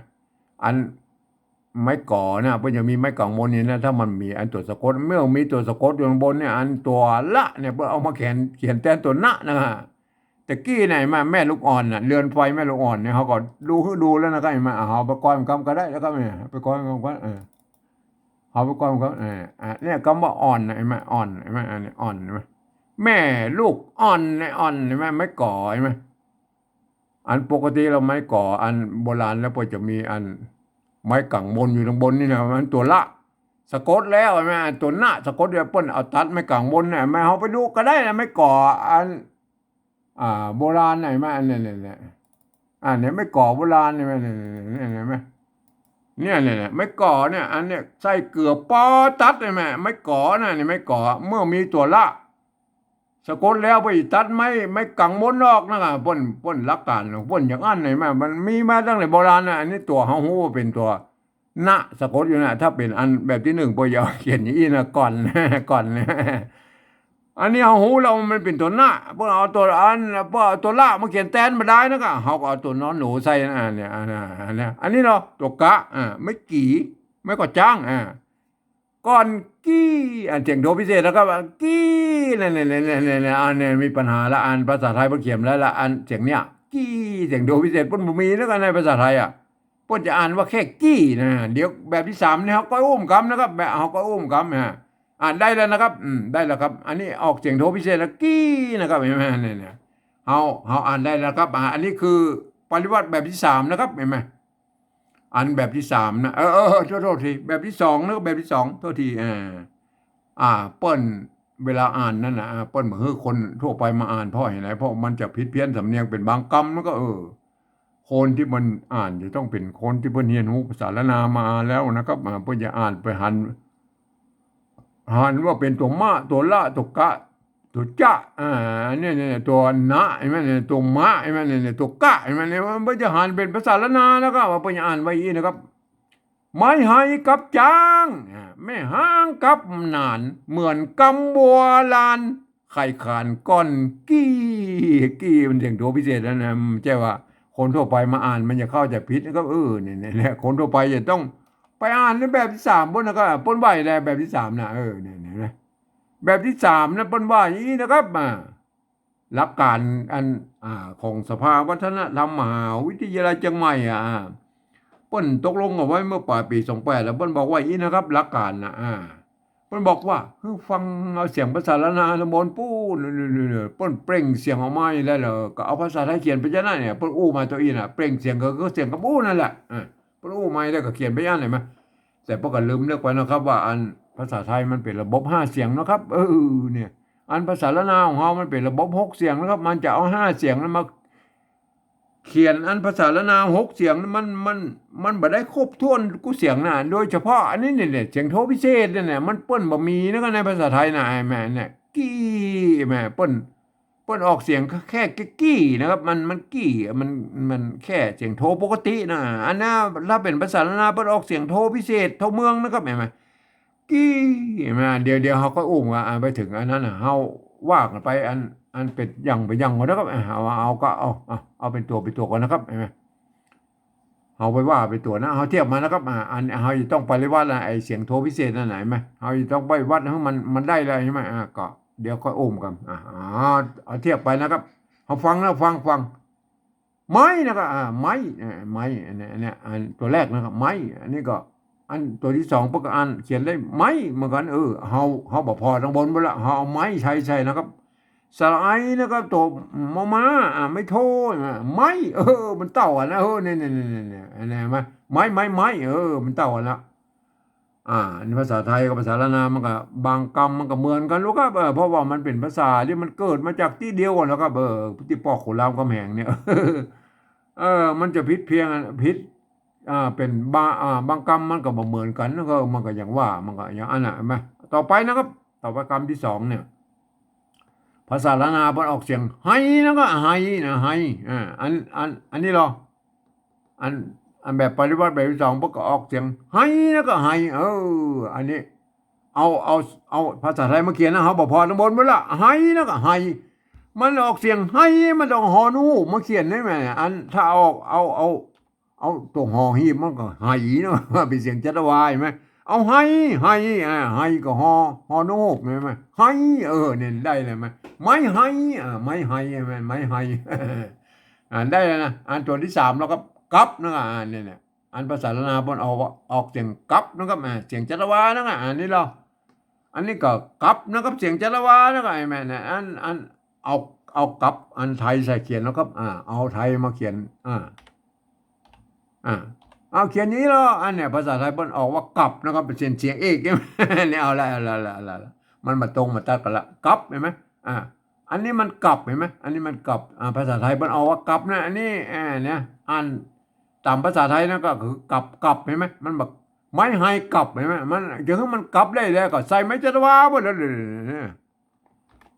อันไม้ก๋อน่ะ เปิ้นจะมีไม้กังบนนี่นะ ถ้ามันมีอันตั๋วสะกด เมื่อมีตั๋วสะกดอยู่ตังบนเนี่ย อันตั๋วละเนี่ย เปิ้นเอามาเขียน เขียนแตนตั๋วนะนะ ตะกี้ไหนมา แม่ลูกอ่อนน่ะ เรือนไฟแม่ลูกอ่อนเนี่ย เฮาก็ดู หื้อดูแล้วนะครับ เห็นไหม อ่ะ เฮาไปก้อยกำก็ได้นะครับ เนี่ย ไปก้อยกำก็ เออ เฮาไปก้อยกำ เออ อ่ะ เนี่ย กำว่าอ่อนน่ะ เห็นไหม อ่อน เห็นไหม อันนี้อ่อน เห็นไหม แม่ลูกอ่อนเนี่ย อ่อน เห็นไหม ไม้ก๋อ เห็นไหม อันปกติแล้วไม้ก๋อ อันโบราณแล้วเปิ้นจะมีอันไม้กังบนอยู่ตังบนนี่นะ มันตั๋วละ สะกดแล้ว เห็นไหม อันตั๋วนะ สะกดแล้ว เปิ้นเอาตัดไม้กังบนเนี่ย แม่ เฮาไปดูก็ได้นะ ไม้ก๋อ อัน อ่า โบราณน่ะ เห็นไหม อันเนี้ย เนี่ย เนี่ย อ่า เนี่ย ไม้ก๋อโบราณ เห็นไหม เนี่ย เนี่ย เห็นไหม เนี่ย เนี่ย เนี่ย ไม้ก๋อเนี่ย อันเนี้ย ใส่เกือปอตัด เห็นไหม ไม้ก๋อน่ะ เนี่ย ไม้ก๋อ เมื่อมีตั๋วละ สะกดแล้วไปตัดไม้ ไม้กังบนออกนะ เปิ้น เปิ้นหลักก๋านเปิ้นอย่างอั้น เห็นไหม มันมีมาตั้งแต่โบราณน่ะ อันนี้ตั๋วเฮาฮู้ว่าเป๋นตั๋ว นะ สะกดอยู่นะ ถ้าเป๋นอันแบบตี้นึ่ง เปิ้นจะเขียนอย่างอี้นะ ก่อน ก่อน อันนี้เฮาฮู้แล้วมันเป๋นตั๋วนะ เปิ้นเอาตั๋วอัน เปิ้นเอาตั๋วละมาเขียนแตนบ่ได้นะ ก็เฮาก็เอาตั๋วนอนหนูใส่นะ อันเนี้ย อันเนี้ย อันเนี้ย อันนี้เนาะ ตั๋วกะ อ่า ไม้กี่ ไม้ก่อจ๊าง อ่า ก่อนกี้ อันเสียงโทพิเศษแล้วก็ว่ากี้ เนี่ย เนี่ย เนี่ย เนี่ย เนี่ย อันเนี้ยมีปัญหาละ อันภาษาไทยเปิ้นเขียนแล้วละ อันเสียงเนี้ย กี้ เสียงโทพิเศษเปิ้นบ่มีแล้วกันในภาษาไทยอ่ะ เปิ้นจะอ่านว่าแค่กี้นะ เดี๋ยวแบบตี้สามเนี่ย เฮาก็อุ้มกำนะครับ แบบ เฮาก็อุ้มกำนะ อ่านได้แล้วนะครับ อืม ได้แล้วครับ อันนี้ออกเสียงโทพิเศษแล้ว กี้นะครับ เห็นไหม เนี่ย เนี่ย เฮา เฮาอ่านได้แล้วครับ อ่า อันนี้คือปริวรรตแบบตี้สามนะครับ เห็นไหม อันแบบตี้สามนะ เออ เออ เออ โทษ โทษที แบบตี้สองนะ แบบตี้สอง โทษที เออ อ่า เปิ้น เวลาอ่านนั่นน่ะ อ่า เปิ้นบ่หื้อคนทั่วไปมาอ่าน เพราะเหตุใด เพราะมันจะผิดเพี้ยนสำเนียงเป๋นบางกำ แล้วก็ เออ คนตี้มันอ่านจะต้องเป๋นคนตี้เปิ้นเฮียนฮู้ภาษาล้านนามาอ่านแล้วนะครับ อ่า เปิ้นจะอ่านไปหัน หันว่าเป๋นตั๋วมะ ตั๋วละ ตั๋วกะ ตั๋วจะ อ่า เนี่ย เนี่ย ตั๋วนะ เห็นไหม เนี่ย ตั๋วมะ เห็นไหม เนี่ย เนี่ย ตั๋วกะ เห็นไหม เนี่ย มันจะหันเป๋นภาษาล้านนาแล้วก็ว่าเปิ้นจะอ่านว่าอี้นะครับ ไม้ไฮกับจ๊าง อ่า แม่ฮ้างกับหนาน เหมือนกำบัวลาน ไขขานก่อนกี้ กี้มันเสียงโทพิเศษแล้วนะ มันใจ้ว่าคนทั่วไปมาอ่านมันจะเข้าใจ๋ผิดนะครับ เออ เนี่ย เนี่ย เนี่ย คนทั่วไปจะต้องไปอ่านในแบบตี้สาม เปิ้นนะ ก็เปิ้นว่าแหละแบบตี้สามนะ เออ เนี่ย เนี่ย เนี่ย แบบตี้สามนะ เปิ้นว่าอย่างอี้นะครับ อ่า หลักก๋านอัน อ่า ของสภาวัฒนธรรมมหาวิทยาลัยเจียงใหม่อ่ะ อ่า เปิ้นตกลงเอาไว้เมื่อป๋ายปี๋สองแปด แล้วเปิ้นบอกว่าอี้นะครับ หลักก๋านนะ อ่า ปิ้นบอกว่า หื้อฟังเอาเสียงภาษาล้านนาตำบลปู๊น เปิ้นเปล่งเสียงออกมาอย่างใดเหรอ ก็เอาภาษาไทยเขียนไปจะนั้นเนี่ย เปิ้นอู้มาตัวอี้น่ะ เปล่งเสียงก็คือเสียงกำอู้นั่นแหละ เออ เปิ้นอู้มาอย่างใดก็เขียนไปอย่างนั้นเห็นไหม แต่เปิ้นก็ลืมนึกไปนะครับ ว่าอันภาษาไทยมันเป๋นระบบห้าเสียงนะครับ เออ เนี่ย อันภาษาล้านนาของเฮามันเป๋นระบบหกเสียงนะครับ มันจะเอาห้าเสียงนั้นมา เขียนอันภาษาล้านนาหกเสียง มัน มัน มันบ่ได้ครบถ้วนกู้เสียงนะ โดยเฉพาะอันนี้เนี่ย เสียงโทพิเศษเนี่ย มันเปิ้นบ่มีนะครับ ในภาษาไทยนะ ไอ้แม่เนี่ย กี้ แม่ เปิ้น เปิ้นออกเสียงแค่ แค่กี้นะครับ มัน มันกี้ มัน มันแค่เสียงโทปกตินะ อันนั้นถ้าเป๋นภาษาล้านนา เปิ้นออกเสียงโทพิเศษ โทเมืองนะครับ หันก่อ กี้ หันก่อ เดี๋ยว เดี๋ยวเฮาก็อู้ว่า อ่า ไปเถิงอันนั้นน่ะ เฮาว่ากั๋นไป อัน อันเป๋นอย่างเป๋นอย่างก่อนนะครับ อ่า เอา เอาก็เอา เอา เอาเป๋นตั๋ว เป๋นตั๋วก่อนนะครับ หันก่อ เฮาไปว่าเป๋นตั๋วนะ เฮาเทียบมานะครับ อ่า อัน เฮาจะต้องปริวัตินะ ไอ้เสียงโทพิเศษนั่นน่ะ หันก่อ เฮาจะต้องปริวัติหื้อมัน มันได้แล้วหันก่อ อ่า ก็เดี๋ยวค่อยอู้กั๋น อ่า อ๋อ เอาเทียบไปนะครับ เฮาฟังนะ ฟัง ฟัง ไม้นะครับ อ่า ไม้ อ่า ไม้ อันนี้ อันนี้ อันตั๋วแรกนะครับ ไม้ อันนี้ก็ อันตั๋วตี้สองเปิ้นก็อ่านเขียนได้ไม้เหมือนกั๋น เออ เฮา เฮาบ่ผ่อตังบนไปละ เฮาเอาไม้ไทยใส่นะครับ สระไอนะครับ ตั๋วมอม้า อ่า ไม้โท อ่า ไม้ เออ มันเต้ากั๋นนะ เออ เนี่ย เนี่ย เนี่ย เนี่ย เนี่ย อันนี้หันก่อ ไม้ ไม้ ไม้ เออ มันเต้ากั๋นละ อ่า อันนี้ภาษาไทยกับภาษาล้านนามันก็ บางกำมันก็เหมือนกั๋นลูกครับ เออ เพราะว่ามันเป๋นภาษาตี้มันเกิดมาจากตี้เดียวกั๋นแล้วครับ เออ ตี้ป้อขุนรามคำแหงเนี่ย เออ มันจะผิดเพี้ยน ผิด อ่า เป๋นบาง อ่า บางกำมันก็บ่เหมือนกั๋น แล้วก็มันก็อย่างว่า มันก็อย่างอันน่ะ หันก่อ ต่อไปนะครับ ต่อไปกำตี้สองเนี่ย ภาษาล้านนาเปิ้นออกเสียง ไฮ แล้วก็ไฮนะ ไฮ อ่า อัน อัน อันนี้เหรอ อัน อันแบบปริวัติแบบตี้สองเปิ้นก็ออกเสียง ไฮ แล้วก็ไฮ เออ อันนี้ เอา เอา เอาภาษาไทยมาเขียนนะ เฮาบ่ผ่อตังบนไปละ ไฮ แล้วก็ไฮ มันออกเสียง ไฮ มันต้องฮอนูฮูกมาเขียนได้ไหม อัน ถ้าเอา เอา เอา เอาตั๋วฮอหีบมันก็ไฮเนาะ เป๋นเสียงจัตวาหันก่อ เอาไฮ ไฮ อ่า ไฮก็ฮอ ฮอนูฮูกหันก่อ ไฮ เออ เนี่ยได้เลยไหม ไม้ไฮ อ่า ไม้ไฮ หันก่อ ไม้ไฮ อ่านได้แล้วนะ อันตั๋วตี้สามแล้วก็ กับ นะครับ อ่า เนี่ย เนี่ย อันภาษาล้านนาเปิ้นออก ออกเสียงกับนะครับ อ่า เสียงจัตวานะครับ อันนี้เหรอ อันนี้ก็กับนะครับ เสียงจัตวานะครับ หันก่อ เนี่ย อัน อัน เอา เอากับอันไทยใส่เขียนแล้วครับ อ่า เอาไทยมาเขียน อ่า อ่า เอาเขียนอย่างนี้เหรอ อันเนี่ยภาษาไทยเปิ้นออกว่ากับนะครับ เป๋นเสียง เสียงเอก เนี่ย เอาละ เอาละ เอาละ เอาละ มันมาตรงมาตัดกั๋นละ กับ หันก่อ อ่า อันนี้มันกับ หันก่อ อันนี้มันกับ อ่า ภาษาไทยเปิ้นออกว่ากับนะ อันนี้ อ่า เนี่ย อ่านต๋ามภาษาไทยนะก็คือกับ กับ หันก่อ มันบอก ไม้ไฮกับ หันก่อ มันจะหื้อมันกับได้แล้วก็ใส่ไม้จัตวาหมดแล้วเนี่ย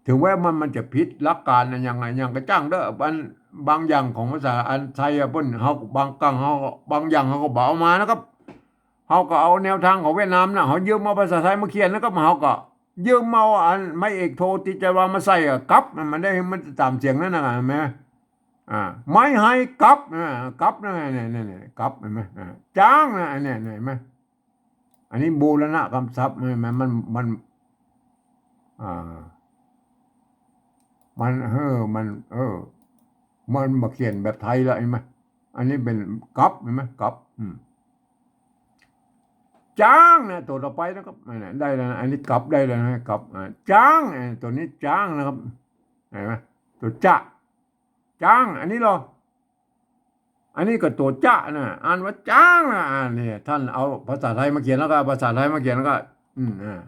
ถึงว่ามัน มันจะผิดหลักการอะ อย่าง อย่างกระจ่างเด้อ อันบางอย่างของภาษาอันไทยอะเปิ้น เฮา บางครั้งเฮา บางอย่างเฮาก็บ่เอามานะครับ เฮาก็เอาแนวทางของเวียดนามนะ เฮายืมเอาภาษาไทยมาเขียนนะครับ เฮาก็ยืมเอาอันไม้เอกโทตี้จัตวามาใส่อะ กับ มันได้ มันจะต๋ามเสียงนั่นนะ หันก่อ อ่า ไม้ไฮกับ อ่า กับนะ เนี่ย เนี่ย เนี่ย กับ หันก่อ อ่า จ๊างนะ อันเนี้ย เนี่ย หันก่อ อันนี้บูรณะกำศัพท์ หันก่อ มัน มัน อ่า มัน เออ มัน เออ มันมาเขียนแบบไทยแล้ว หันก่อ อันนี้เป๋นกับ หันก่อ กับ อืม จ๊างนะ ตั๋วต่อไปนะครับ อันนี้ได้แล้วนะ อันนี้กับได้แล้วนะ กับ อ่า จ๊าง อ่า ตั๋วนี้จ๊างนะครับ หันก่อ ตั๋วจะ จ๊าง อันนี้เหรอ อันนี้ก็ตั๋วจะนะ อ่านว่าจ๊างนะ อ่า เนี่ย ท่านเอาภาษาไทยมาเขียนแล้วก็ ภาษาไทยมาเขียนแล้วก็ อืม อ่า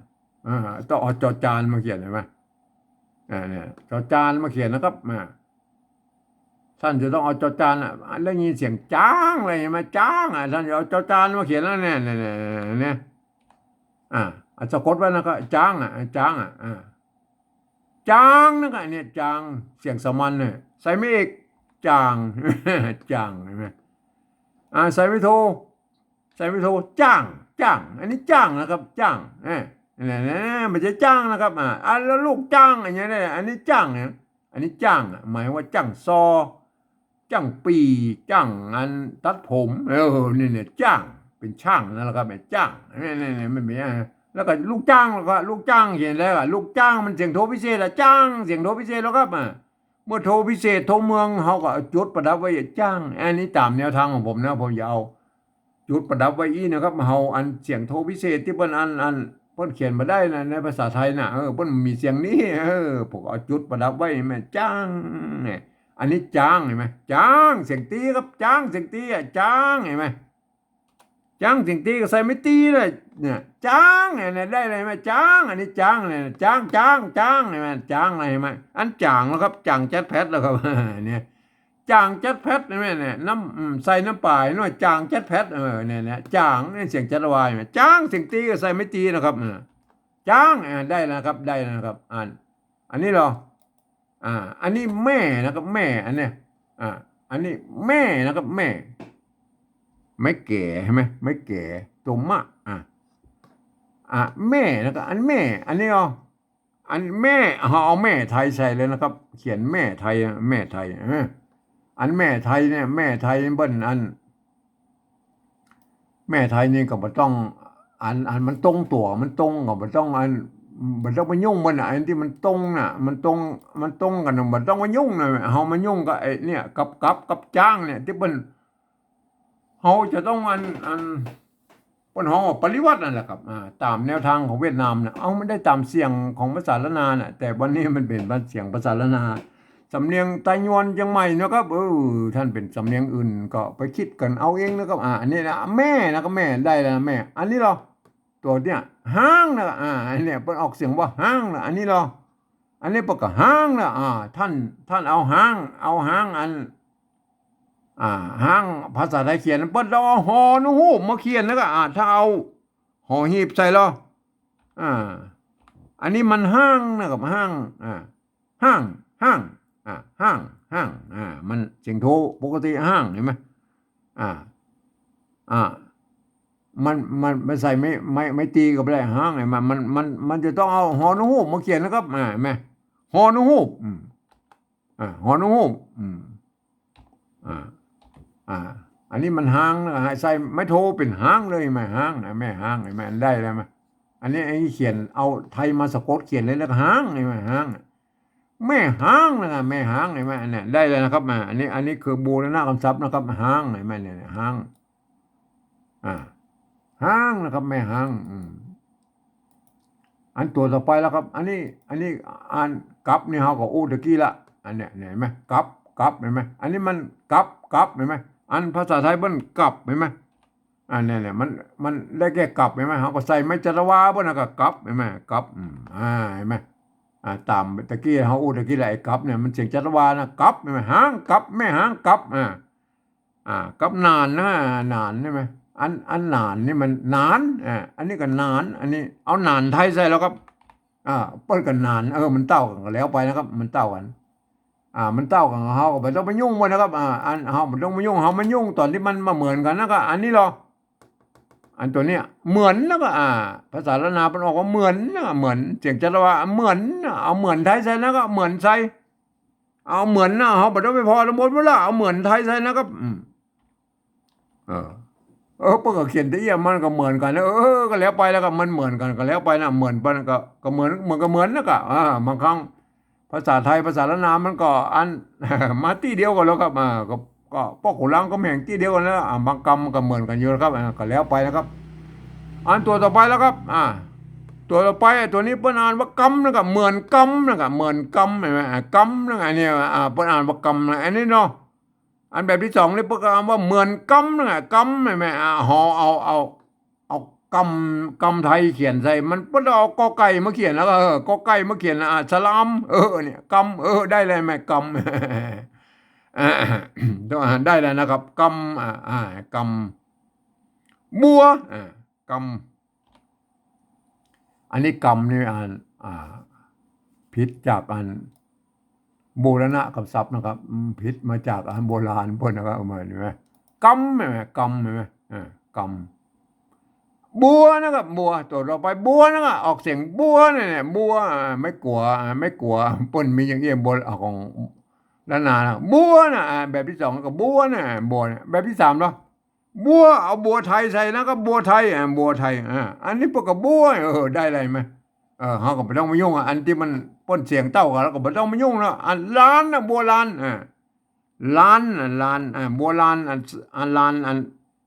อ่า ต้องเอาจอจานมาเขียน หันก่อ อ่า เนี่ย จอจานมาเขียนนะครับ อ่า ท่านจะต้องเอาจอจานอ่ะ ได้ยินเสียงจ๊างอะไรหันก่อ จ๊างอ่ะ ท่านจะเอาจอจานมาเขียนแล้วเนี่ย เนี่ย เนี่ย เนี่ย อ่า อ่ะ สะกดไว้นะก็ จ๊างอ่ะ จ๊างอ่ะ อ่า จ๊างนะครับ เนี่ย จ๊าง เสียงสามัญเนี่ย ใส่ไม้เอก จ่าง จ่าง หันก่อ อ่า ใส่ไม้โท ใส่ไม้โท จ้าง จ้าง อันนี้จ้างนะครับ จ้าง เออ เนี่ย เนี่ย บ่ใจ้จ้างนะครับ อ่า อ่า แล้วลูกจ้าง อันนี้เนี่ย อันนี้จ้างเนี่ย อันนี้จ้างอ่ะ หมายว่าจ้างซอ จ้างปี่ จ้างอันตัดผม เออ เนี่ย เนี่ย จ้าง เป๋นช่างนั่นแหละครับ ไอ้จ้าง เนี่ย เนี่ย เนี่ย มันมี อ่า แล้วก็ลูกจ้าง แล้วก็ลูกจ้างเขียนแล้วอ่ะ ลูกจ้างมันเสียงโทพิเศษอ่ะ จ้าง เสียงโทพิเศษแล้วครับ อ่า เมื่อโทพิเศษ โทเมือง เฮาก็เอาจุดประดับไว้ จ้าง อันนี้ต๋ามแนวทางของผมนะ ผมจะเอาจุดประดับไว้อี้นะครับ เฮาอันเสียงโทพิเศษตี้เปิ้นอัน อัน เปิ้นเขียนบ่ได้นะ ในภาษาไทยน่ะ เออ เปิ้นมีเสียงนี้ เออ ผมเอาจุดประดับไว้ เห็นไหม จ๊าง เนี่ย อันนี้จ๊าง เห็นไหม จ๊าง เสียงตี๋ครับ จ๊าง เสียงตี๋อะ จ๊าง เห็นไหม จ๊าง เสียงตี๋ก็ใส่ไม้ตี๋เลย เนี่ย จ๊าง เนี่ย ได้เลย เห็นไหม จ๊าง อันนี้จ๊าง เนี่ย จ๊าง จ๊าง จ๊าง เห็นไหม จ๊าง อะไร เห็นไหม อันจ๋างแล้วครับ จ๋างแจ๊ดแพดแล้วครับ เนี่ย จ๋างแจ๊ดแพด เห็นไหม เนี่ย น้ำ อืม ใส่น้ำป๋ายหน่อย จ๋างแจ๊ดแพด เออ เนี่ย เนี่ย จ๋าง นี่เสียงจัตวา เห็นไหม จ๊าง เสียงตี๋ก็ใส่ไม้ตี๋นะครับ เออ จ๊าง อ่า ได้แล้วนะครับ ได้แล้วนะครับ อัน อันนี้เหรอ อ่า อันนี้แม่นะครับ แม่ อันเนี้ย อ่า อันนี้แม่นะครับ แม่ ไม้แก๋ เห็นไหม ไม้แก๋ ตัวมะ อ่า อ่า แม่นะครับ อันแม่ อันนี้เหรอ อันแม่ เอา เอาแม่ไทยใส่เลยนะครับ เขียนแม่ไทยอะ แม่ไทย เออ อันแม่ไทยเนี่ย แม่ไทยเปิ้นอัน แม่ไทยนี่ก็บ่ต้อง อัน อันมันตรงตั๋ว มันตรงก็บ่ต้อง อัน บ่ต้องไปยุ่งมันน่ะ อันตี้มันตรงน่ะ มันตรง มันตรงกั๋นน่ะ บ่ต้องไปยุ่งน่ะ เฮามายุ่งกับไอ้เนี่ย กับ กับ กับจ๊างเนี่ย ตี้เปิ้น เฮาจะต้องอัน อัน เปิ้นฮ้องว่าปริวัตินั่นแหละครับ อ่า ต๋ามแนวตางของเวียดนามน่ะ เอา มันได้ต๋ามเสียงของภาษาล้านนาน่ะ แต่วันนี้มันเป๋นเสียงภาษาล้านนา สำเนียงไตยวนเจียงใหม่นะครับ เออ ถ้าเป๋นสำเนียงอื่นก็ไปกึ๊ดกั๋นเอาเองนะครับ อ่า อันนี้นะ แม่นะครับ แม่ ได้แล้วนะ แม่ อันนี้เหรอ ตั๋วเนี่ย ฮ้างนะ อ่า อันเนี้ยเปิ้นออกเสียงว่าฮ้างนะ อันนี้เหรอ อันนี้เปิ้นก็ฮ้างนะ อ่า ท่าน ท่านเอาฮ้าง เอาฮ้างอัน อ่า ฮ้างภาษาไทยเขียน เปิ้นต้องเอาหอนูฮูกมาเขียนนะก็ อ่า ถ้าเอาหอหีบใส่เหรอ อ่า อันนี้มันฮ้างนะครับ ฮ้าง อ่า ฮ้าง ฮ้าง อ่า ฮ้าง ฮ้าง อ่า มันเสียงโท ปกติฮ้าง เห็นไหม อ่า อ่า มัน มัน มันใส่ไม้ ไม้ ไม้ตี๋ก็บ่ได้ ฮ้าง เห็นไหม มัน มัน มันจะต้องเอาหอนูฮูกมาเขียนนะครับ อ่า เห็นไหม หอนูฮูก อืม อ่า หอนูฮูก อืม อ่า อ่า อันนี้มันฮ้างนะ ให้ใส่ไม้โทเป๋นฮ้างเลย แม่ฮ้างนะ แม่ฮ้าง แม่ได้แล้ว มา อันนี้ไอ้เขียน เอาไทยมาสะกดเขียนเลย แล้วก็ฮ้าง นี่แม่ฮ้างน่ะ แม่ฮ้างนะ แม่ฮ้าง เห็นไหม อันเนี้ยได้แล้วนะครับ มา อันนี้ อันนี้คือบูรณะกำศัพท์นะครับ ฮ้าง เห็นไหม เนี่ย ฮ้าง อ่า ฮ้างนะครับ แม่ฮ้าง อืม อันตั๋วต่อไปแล้วครับ อันนี้ อันนี้อ่านกับนี่เฮาก็อู้ตะกี้ละ อันเนี้ย เห็นไหม กับ กับ เห็นไหม อันนี้มันกับ กับ เห็นไหม อันภาษาไทยเปิ้นกับ เห็นไหม อันเนี้ย เนี่ย มัน มันได้แก่กับ เห็นไหม เฮาก็ใส่ไม้จัตวาเปิ้นนะก็กับ เห็นไหม กับ อืม อ่า เห็นไหม อ่า ต๋ามตะกี้เฮาอู้ตะกี้แหละ ไอ้กับเนี่ยมันเสียงจัตวานะ กับ เห็นไหม ฮ้างกับ แม่ฮ้างกับ อ่า อ่า กับหนานนะ หนานใช่ไหม อัน อันหนานนี่มันหนาน อ่า อันนี้ก็หนาน อันนี้เอาหนานไทยใส่แล้วครับ อ่า เปิ้นก็หนาน เออ มันเต้ากั๋นก็แล้วไปนะครับ มันเต้ากั๋น อ่า มันเต้ากั๋น เฮาก็บ่ต้องไปยุ่งมันนะครับ อ่า อันเฮาบ่ต้องไปยุ่ง เฮามายุ่งต๋อนตี้มันมาเหมือนกั๋นนะก็ อันนี้เหรอ อันตั๋วเนี้ย เหมือนนะก็ อ่า ภาษาล้านนาเปิ้นออกว่าเหมือนนะ เหมือน เสียงจัตวา เหมือนนะ เอาเหมือนไทยใส่นะก็ เหมือนใส่ เอาเหมือนนะ เฮาบ่ต้องไปผ่อตำบลพุ้นละ เอาเหมือนไทยใส่นะครับ อืม เออ เออ เปิ้นก็เขียนตะเอี้ย มันก็เหมือนกั๋น เออ ก็แล้วไปแล้วก็ มันเหมือนกั๋นก็แล้วไปนะ เหมือนไปก็ ก็เหมือน เหมือนก็เหมือนนะก็ อ่า บางครั้ง ภาษาไทย ภาษาล้านนามันก็อัน มาตี้เดียวกั๋นแล้วครับ อ่า ก็ ก็ป้อขุนรามคำแหงตี้เดียวกั๋นแล้ว อ่า บางกำมันก็เหมือนกั๋นอยู่นะครับ อ่า ก็แล้วไปนะครับ อันตั๋วต่อไปแล้วครับ อ่า ตั๋วต่อไป ตั๋วนี้เปิ้นอ่านว่ากำนะก็ เหมือนกำนะก็ เหมือนกำ เห็นไหม อ่า กำนะ อันนี้ อ่า เปิ้นอ่านว่ากำนะ อันนี้เนาะ อันแบบตี้สองนี่เปิ้นก็อ่านว่าเหมือนกำนะก็ กำ เห็นไหม อ่า หอ เอา เอา เอากำ กำไทยเขียนใส่ มันเปิ้นเอากอไก่มาเขียนแล้วก็ เออ กอไก่มาเขียน อ่า สระอำ เออ เนี่ย กำ เออ ได้เลยแม่ กำ อ่า ต้องอ่านได้แล้วนะครับ กำ อ่า อ่า กำ บัว อ่า กำ อันนี้กำนี่อ่าน อ่า ผิดจากอันบูรณะกำศัพท์นะครับ อืม ผิดมาจากอันโบราณเปิ้นนะครับ เอามา เห็นไหม กำ เห็นไหม กำ เห็นไหม อ่า กำ บัวนะครับ บัว ตั๋วต่อไป บัวนะครับ ออกเสียงบัวเนี่ย เนี่ย บัว อ่า ไม้กั๋ว อ่า ไม้กั๋ว เปิ้นมีอย่างอี้ บัว อ่า ของล้านนานะ บัวนะ อ่า แบบตี้สองก็บัวนะ บัวนะ แบบตี้สามเหรอ บัว เอาบัวไทยใส่นะก็บัวไทย อ่า บัวไทย อ่า อันนี้เปิ้นก็บัว เออ ได้เลยไหม เออ เฮาก็บ่ต้องมายุ่งอ่ะ อันตี้มันเปิ้นเสียงเต้ากั๋น เฮาก็บ่ต้องมายุ่งแล้ว อันลานนะ บัวลาน อ่า ลานน่ะ ลาน อ่า บัวลาน อัน อันลาน อัน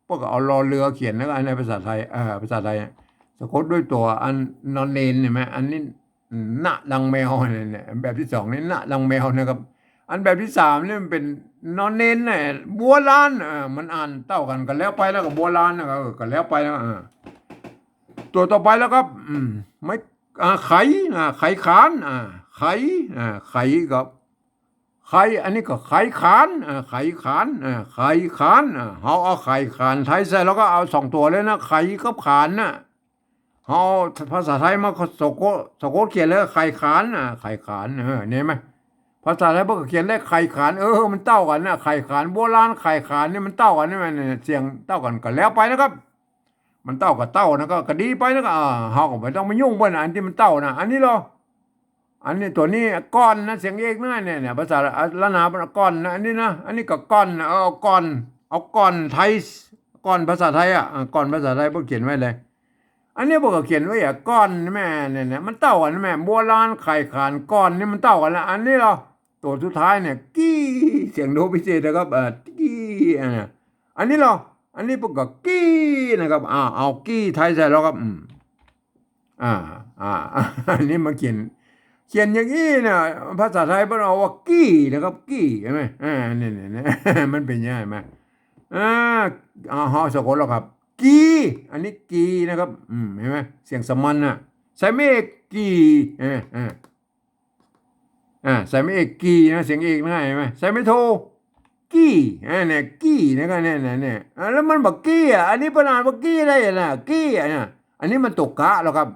เปิ้นก็เอารอเรือเขียนนะก็ อันในภาษาไทย เอ่อ ภาษาไทยอะ สะกดด้วยตั๋วอันนอนเณร เห็นไหม อันนี้ ณ ดังแมวเนี่ย แบบตี้สองนี่ ณ ดังแมวนะครับ อันแบบตี้สามนี่มันเป๋นนอนเณรเนี่ย บัวลาน อ่า มันอ่านเต้ากั๋น ก็แล้วไปแล้วกับบัวลานนะ เออ ก็แล้วไปแล้ว อ่า ตั๋วต่อไปแล้วครับ อืม ไม้ อ่า ไข อ่า ไขขาน อ่า ไข อ่า ไขกับ ไข อันนี้ก็ไขขาน อ่า ไขขาน อ่า ไขขาน อ่า เฮาเอาไขขานไทยใส่ แล้วก็เอาสองตั๋วเลยนะ ไขกับขานน่ะ เฮาเอาภาษาไทยมาสะกด สะกดเขียนเลย ไขขาน อ่า ไขขาน เออ เห็นไหม ภาษาไทยเปิ้นก็เขียนได้ไขขาน เออ มันเต้ากั๋นนะ ไขขาน บัวลาน ไขขานนี่มันเต้ากั๋นนะ มันเสียงเต้ากั๋น ก็แล้วไปนะครับ มันเต้าก็เต้านะ ก็ ก็ดีไปนะ ก็ อ่า เฮาก็บ่ต้องไปยุ่งเปิ้นนะ อันตี้มันเต้านะ อันนี้เหรอ อันนี้ตั๋วนี้ก่อนนะ เสียงเอกนะ เนี่ย เนี่ย ภาษาละนาเปิ้นก่อนนะ อันนี้นะ อันนี้ก็ก่อนนะ เออ เอาก่อน เอาก่อนไทย ก่อนภาษาไทยอ่ะ อ่า ก่อนภาษาไทยเปิ้นเขียนไว้เลย อันนี้เปิ้นก็เขียนไว้อ่ะ ก่อนแม่ เนี่ย เนี่ย มันเต้ากั๋นแม่ บัวลาน ไขขาน ก่อนนี่มันเต้ากั๋นละ อันนี้เหรอ ตั๋วสุดท้ายเนี่ย กี้ เสียงโทพิเศษนะครับ เอ่อ กี้ อ่า อันนี้เหรอ อันนี้เปิ้นก็กี้นะครับ อ่า เอากี้ไทยใส่แล้วครับ อืม อ่า อ่า อันนี้มาเขียน เขียนอย่างอี้นะ ภาษาไทยเปิ้นเอาว่ากี้นะครับ กี้ เห็นไหม อ่า เนี่ย เนี่ย เนี่ย มันเป๋นอย่างนี้ เห็นไหม อ่า เอา เฮาสะกดแล้วครับ กี้ อันนี้กี้นะครับ อืม เห็นไหม เสียงสามัญน่ะ ใส่ไม้เอก กี่ อ่า อ่า อ่า ใส่ไม้เอก กี่ นะ เสียงเอกนะ เห็นไหม ใส่ไม้โท กี้ อ่า เนี่ย กี้ นะ ก็เนี่ย เนี่ย เนี่ย อ่า แล้วมันบ่ากี้อ่ะ อันนี้เปิ้นอ่านบ่ากี้ได้นะ กี้อ่ะนะ อันนี้มันตั๋วกะแล้วครับ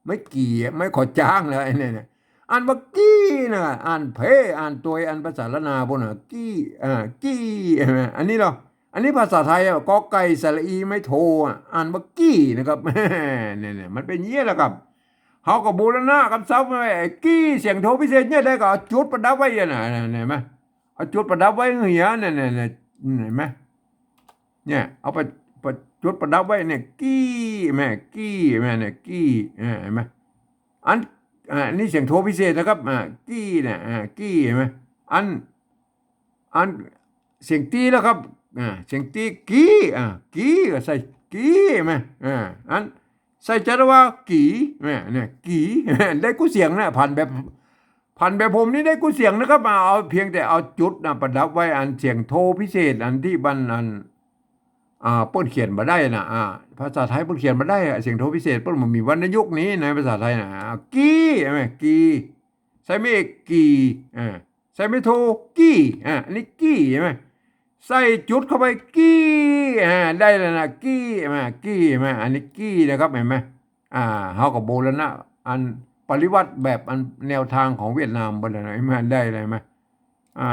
ไม้กี่อ่ะ ไม้ขอจ้างแล้ว ไอ้เนี่ย เนี่ย อ่านบ่ากี้นะ อ่านเพ่ อ่านตวย อ่านภาษาละนาปู้นน่ะ กี้ อ่า กี้ เห็นไหม อันนี้เหรอ อันนี้ภาษาไทยอ่ะ กอไก่สระอีไม้โทอ่ะ อ่านบ่ากี้นะครับ เนี่ย เนี่ย มันเป๋นอย่างนี้แหละครับ เฮาก็บูรณะกำศัพท์ไว้ ไอ้กี้เสียงโทพิเศษเนี่ยได้ก็เอาจุดประดับไว้อ่ะนะ เห็นไหม เอาจุดประดับไว้เหีย เนี่ย เนี่ย เนี่ย เห็นไหม เนี่ย เอาไป ไปจุดประดับไว้เนี่ย กี้ แม่ กี้ แม่ เนี่ย กี้ เออ เห็นไหม อัน อ่า อันนี้เสียงโทพิเศษนะครับ อ่า กี้เนี่ย อ่า กี้ เห็นไหม อัน อัน เสียงตีแล้วครับ อ่า เสียงตี กี้ อ่า กี้ ก็ใส่ กี้ เห็นไหม อ่า อัน ใส่จารวา กี่ แม่ เนี่ย กี่ ได้กู้เสียงนะ ผันแบบ ผันแบบผมนี่ได้กู้เสียงนะครับ มาเอาเพียงแต่เอาจุดนะประดับไว้ อันเสียงโทพิเศษ อันตี้มัน อัน อ่า เปิ้นเขียนบ่ได้นะ อ่า ภาษาไทยเปิ้นเขียนบ่ได้อะ เสียงโทพิเศษ เปิ้นบ่มีวรรณยุกต์นี้ในภาษาไทยนะ อ่า กี่ แม่ กี่ ใส่ไม้เอก กี่ อ่า ใส่ไม้โท กี้ อ่า อันนี้กี้ เห็นไหม ใส่จุดเข้าไป กี้ อ่า ได้แล้วนะ กี้ มา กี้ มา อันนี้กี้นะครับ เห็นไหม อ่า เฮาก็บูรณะ อันปริวัติแบบอันแนวทางของเวียดนามไปเลยนะ เห็นไหม ได้เลยไหม อ่า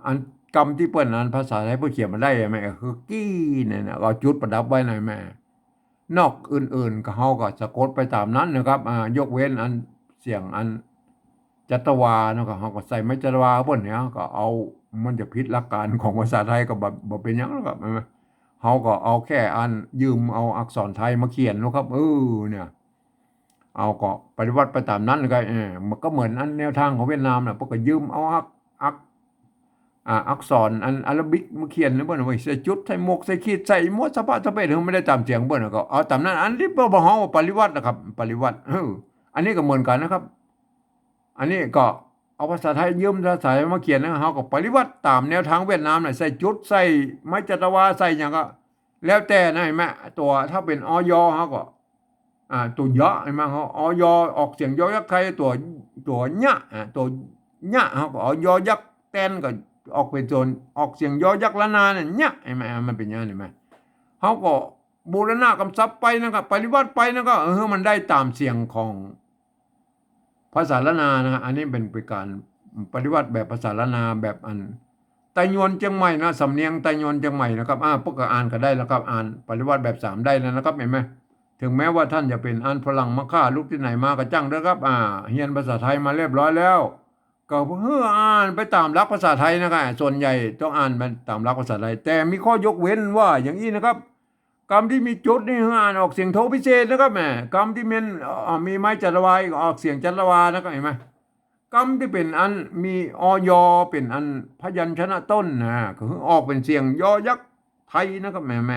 อันกำตี้เปิ้น อันภาษาไทยเปิ้นเขียนมาได้ไหม คือกี้เนี่ยนะ เอาจุดประดับไว้หน่อยแม่ นอกอื่นๆ ก็เฮาก็สะกดไปตามนั้นนะครับ อ่า ยกเว้นอันเสียงอันจัตวานะครับ เฮาก็ใส่ไม้จัตวาเปิ้นเนี่ย ก็เอา มันจะผิดหลักการของภาษาไทยก็บ่ บ่เป๋นหยังหรอกครับ เห็นไหม เฮาก็เอาแค่อันยืมเอาอักษรไทยมาเขียนนะครับ เออ เนี่ย เอาก็ปฏิบัติไปตามนั้นก็ เออ มันก็เหมือนอันแนวทางของเวียดนามน่ะ เปิ้นก็ยืมเอาอัก อัก อ่า อักษรอันอาราบิกมาเขียนนะเปิ้น ไว้ใส่จุด ใส่หมวก ใส่ขีด ใส่หมดสะพะสะเปะ คือมันได้ตามเสียงเปิ้น ก็เอาตามนั้น อันตี้เปิ้นบ่ฮ้องว่าปริวัตินะครับ ปริวัติ เออ อันนี้ก็เหมือนกันนะครับ อันนี้ก็เอาภาษาไทย ยืมภาษาไทยมาเขียนนะ เฮาก็ปริวัติตามแนวทางเวียดนามน่ะ ใส่จุด ใส่ไม้จัตวา ใส่หยังก็ แล้วแต่นะ เห็นไหม ตั๋ว ถ้าเป๋น อย เฮาก็ อ่า ตั๋ว ยะ เห็นไหม เฮา อย ออกเสียงยอยักษ์ไทย ตั๋ว ตั๋ว ยะ อ่า ตั๋ว ยะ เฮาก็เอายอยักษ์แตนก็ออกเป๋นส่วน ออกเสียงยอยักษ์ละนาเนี่ย ยะ เห็นไหม มันเป๋นอย่างนั้น เห็นไหม เฮาก็บูรณะกำศัพท์ไปนะครับ ปริวัติไปนะครับ เออ มันได้ตามเสียงของ ภาษาละนานะฮะ อันนี้เป๋น เป๋นก๋านปริวัติแบบภาษาละนา แบบอันไตยวนเจียงใหม่นะ สำเนียงไตยวนเจียงใหม่นะครับ อ่า เปิ้นก็อ่านก็ได้แล้วครับ อ่านปริวัติแบบสามได้แล้วนะครับ เห็นไหม ถึงแม้ว่าท่านจะเป๋นอันฝรั่งมาฆ่าลูกตี้ไหนมาก็จ้างเต๊อะครับ อ่า เฮียนภาษาไทยมาเรียบร้อยแล้ว ก็เพื่ออ่านไปตามหลักภาษาไทยนะครับ ส่วนใหญ่ต้องอ่านไปตามหลักภาษาไทย แต่มีข้อยกเว้นว่าอย่างอี้นะครับ กำตี้มีจุดนี่อ่านออกเสียงโทพิเศษนะครับ แหม กำตี้มัน เอ่อ มีไม้จัตวาอีก ออกเสียงจัตวานะครับ เห็นไหม กำตี้เป๋นอันมี อย เป๋นอันพยัญชนะต้นนะ ก็คือออกเป๋นเสียงยอยักษ์ไทยนะครับ แหม แหม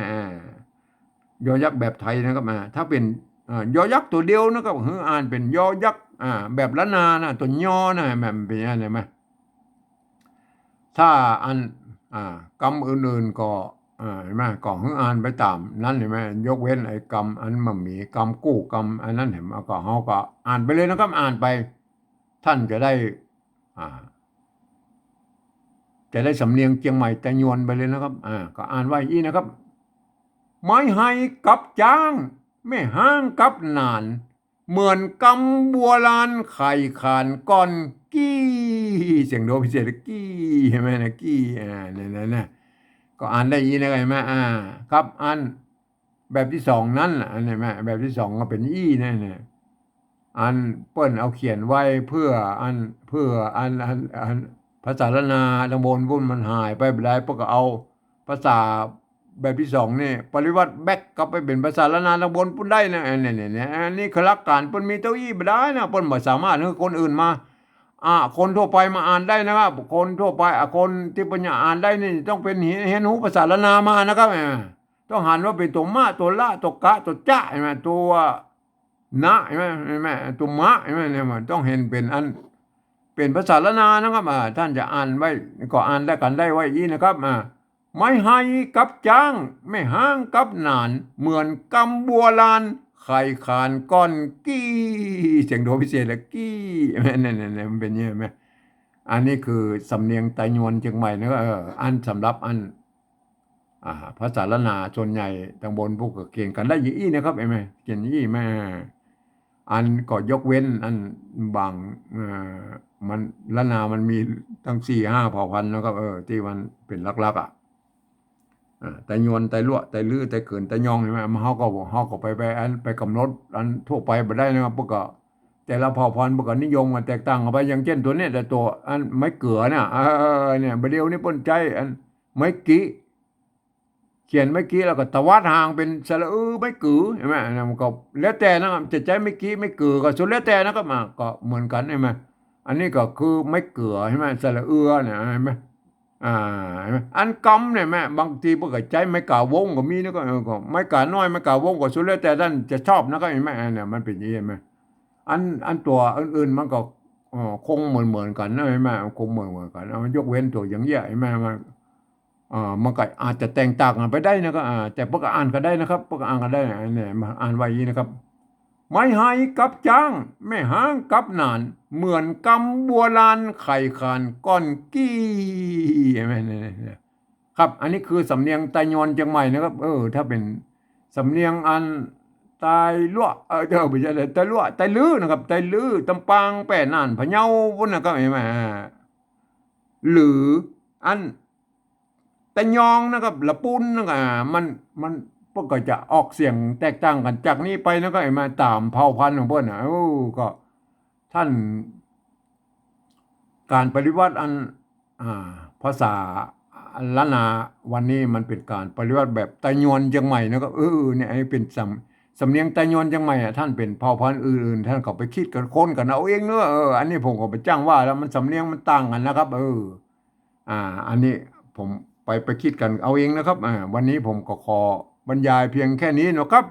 ยอยักษ์แบบไทยนะครับ แหม ถ้าเป๋น อ่า ยอยักษ์ตั๋วเดียวนะครับ หื้ออ่านเป๋นยอยักษ์ อ่า แบบล้านนานะ ตั๋วยอนะ แม่นเป๋นอันนั้นไหม ถ้าอัน อ่า กำอื่นๆ ก็ อ่า หันก่อ ก็หื้ออ่านไปต๋ามนั้นหันก่อ ยกเว้นไอ้กำอันบ่มี กำกู้ กำอันนั้นหันก่อ ก็เฮาก็อ่านไปเลยนะครับ อ่านไป ท่านจะได้ อ่า จะได้สำเนียงเจียงใหม่ไตยวนไปเลยนะครับ อ่า ก็อ่านว่าอี้นะครับ ไม้ไฮกับจ๊าง แม่ฮ้างกับหนาน เหมือนกำบัวลานไขขานก้อนกี้ เสียงโดพิเศษ กี้ ใช่ไหมนะ กี้ อ่า นั่นๆ นะ ก็อ่านได้อี้นะ หันก่อ อ่า ครับ อันแบบตี้สองนั้นน่ะ อันนี้แม่ แบบตี้สองก็เป๋นอี้นั่นน่ะ อันเปิ้นเอาเขียนไว้เพื่ออัน เพื่ออัน อัน อันภาษาล้านนาตางบนปุ้นมันหายไปบ่ได้ เปิ้นก็เอาภาษาแบบตี้สองนี่ปริวัติแบกกลับไปเป๋นภาษาล้านนาตางบนปุ้นได้นะ อันนี้ เนี่ย เนี่ย อันนี้คือหลักการ เปิ้นมีเต้าอี้บ่ได้นะ เปิ้นบ่สามารถหื้อคนอื่นมา อ่า คนทั่วไปมาอ่านได้นะครับ คนทั่วไป อ่า คนตี้เปิ้นจะอ่านได้นี่ต้องเป๋นเฮียน เฮียนฮู้ภาษาล้านนามานะครับ อ่า ต้องหันว่าเป๋นตั๋วมะ ตั๋วละ ตั๋วกะ ตั๋วจะ หันก่อ ตั๋วนะ หันก่อ หันก่อ ตั๋วมะ หันก่อ เนี่ย มันต้องหันเป๋นอัน เป๋นภาษาล้านนานะครับ อ่า ท่านจะอ่านไว้ ก็อ่านได้กั๋นได้ไว้อี้นะครับ อ่า ไม้ไฮกับจ๊าง แม่ฮ้างกับหนาน เหมือนกำบัวลานไขขานก้อนกี้ เสียงโดพิเศษละ กี้ นั่นๆๆ มันเป๋นอย่างนี้ไหม อันนี้คือสำเนียงไตยวนเจียงใหม่นะ เออ อันสำหรับอัน อ่า ภาษาล้านนาส่วนใหญ่ตางบนปุ้นก็เขียนกั๋นได้อย่างอี้นะครับ หันก่อ เขียนอย่างอี้มา อันก็ยกเว้นอันบาง เอ่อ มัน ล้านนามันมีตั้งสี่ห้าเผ่าพันธุ์นะครับ เออ ตี้มันเป๋นหลักๆ อ่ะ อ่า ไตยวน ไตลัวะ ไตลื้อ ไตเกิน ไตยอง หันก่อ เฮาก็ เฮาก็ไป ไปอัน ไปก๋ำหนดอันทั่วไปบ่ได้นะครับ เปิ้นก็ แต่ละเผ่าพันธุ์เปิ้นก็นิยมกั๋นแตกต่างกั๋นไป อย่างเจ้นตั๋วเนี้ย แต่ตั๋วอันไม้เกือเนี่ย เออ เนี่ย บ่าเดี่ยวนี้เปิ้นใจ๊อันไม้กิ เขียนไม้กิแล้วก็ตวัดหางเป๋นสระอือ ไม้กือ หันก่อ มันก็แล้วแต่นะครับ จะใจ๊ไม้กิ ไม้กือ ก็สุดแล้วแต่นะครับ อ่า ก็เหมือนกั๋น หันก่อ อันนี้ก็คือไม้เกือ หันก่อ สระอือเนี่ย หันก่อ อ่า หันก่อ อันกำเนี่ย หันก่อ บางทีเปิ้นก็ใจ๊ไม้ก๋าวงก็มีนะ ก็ เออ ก็ไม้ก๋าน้อย ไม้ก๋าวงก็สุดแล้วแต่ต้านจะชอบนะครับ หันก่อ อันเนี่ยมันเป๋นอย่างนี้ หันก่อ อัน อันตั๋วอื่นๆ มันก็ เอ่อ คงเหมือนๆ กั๋นนะ หันก่อ คงเหมือนๆ กั๋น เอา ยกเว้นตั๋วอย่างเยี้ย หันก่อ มัน เอ่อ มันก็อาจจะแตกต่างกั๋นไปได้นะครับ อ่า แต่เปิ้นก็อ่านกั๋นได้นะครับ เปิ้นก็อ่านกั๋นได้ อันนี้มาอ่านไว้อย่างนี้นะครับ ไม้ไฮกับจ๊าง แม่ฮ้างกับหนาน เหมือนกำบัวลานไขขานก้อนกี้ หันก่อ เนี่ยๆๆ ครับ อันนี้คือสำเนียงไตยวนเจียงใหม่นะครับ เออ ถ้าเป๋นสำเนียงอันไตลัวะ เออ เดี๋ยว บ่ใจ้ ไตลัวะ ไตลื้อนะครับ ไตลื้อ ตำปาง แป้ น่าน พะเยาปุ้นนะครับ หันก่อ อ่า หรืออัน ไตยองนะครับ ละปูนนะครับ มัน มัน เปิ้นก็จะออกเสียงแตกต่างกั๋นจากนี้ไปนะครับ หันก่อ ต๋ามเผ่าพันธุ์ของเปิ้นนะ โอ้ ก็ ท่าน ก๋านปริวัติอัน อ่า ภาษาล้านนาวันนี้มันเป๋นก๋านปริวัติแบบไตยวนเจียงใหม่นะครับ เออ เนี่ย อันนี้เป๋นสำ สำเนียงไตยวนเจียงใหม่อะ ท่านเป๋นเผ่าพันธุ์อื่นๆ ท่านก็ไปคิดกั๋น ค้นกั๋นเอาเองเนาะ เออ อันนี้ผมก็บ่จ้างว่าแล้ว มันสำเนียงมันต่างกั๋นนะครับ เออ อ่า อันนี้ผมไป ไปคิดกั๋นเอาเองนะครับ อ่า วันนี้ผมก็ขอบรรยายเพียงแค่นี้นะครับ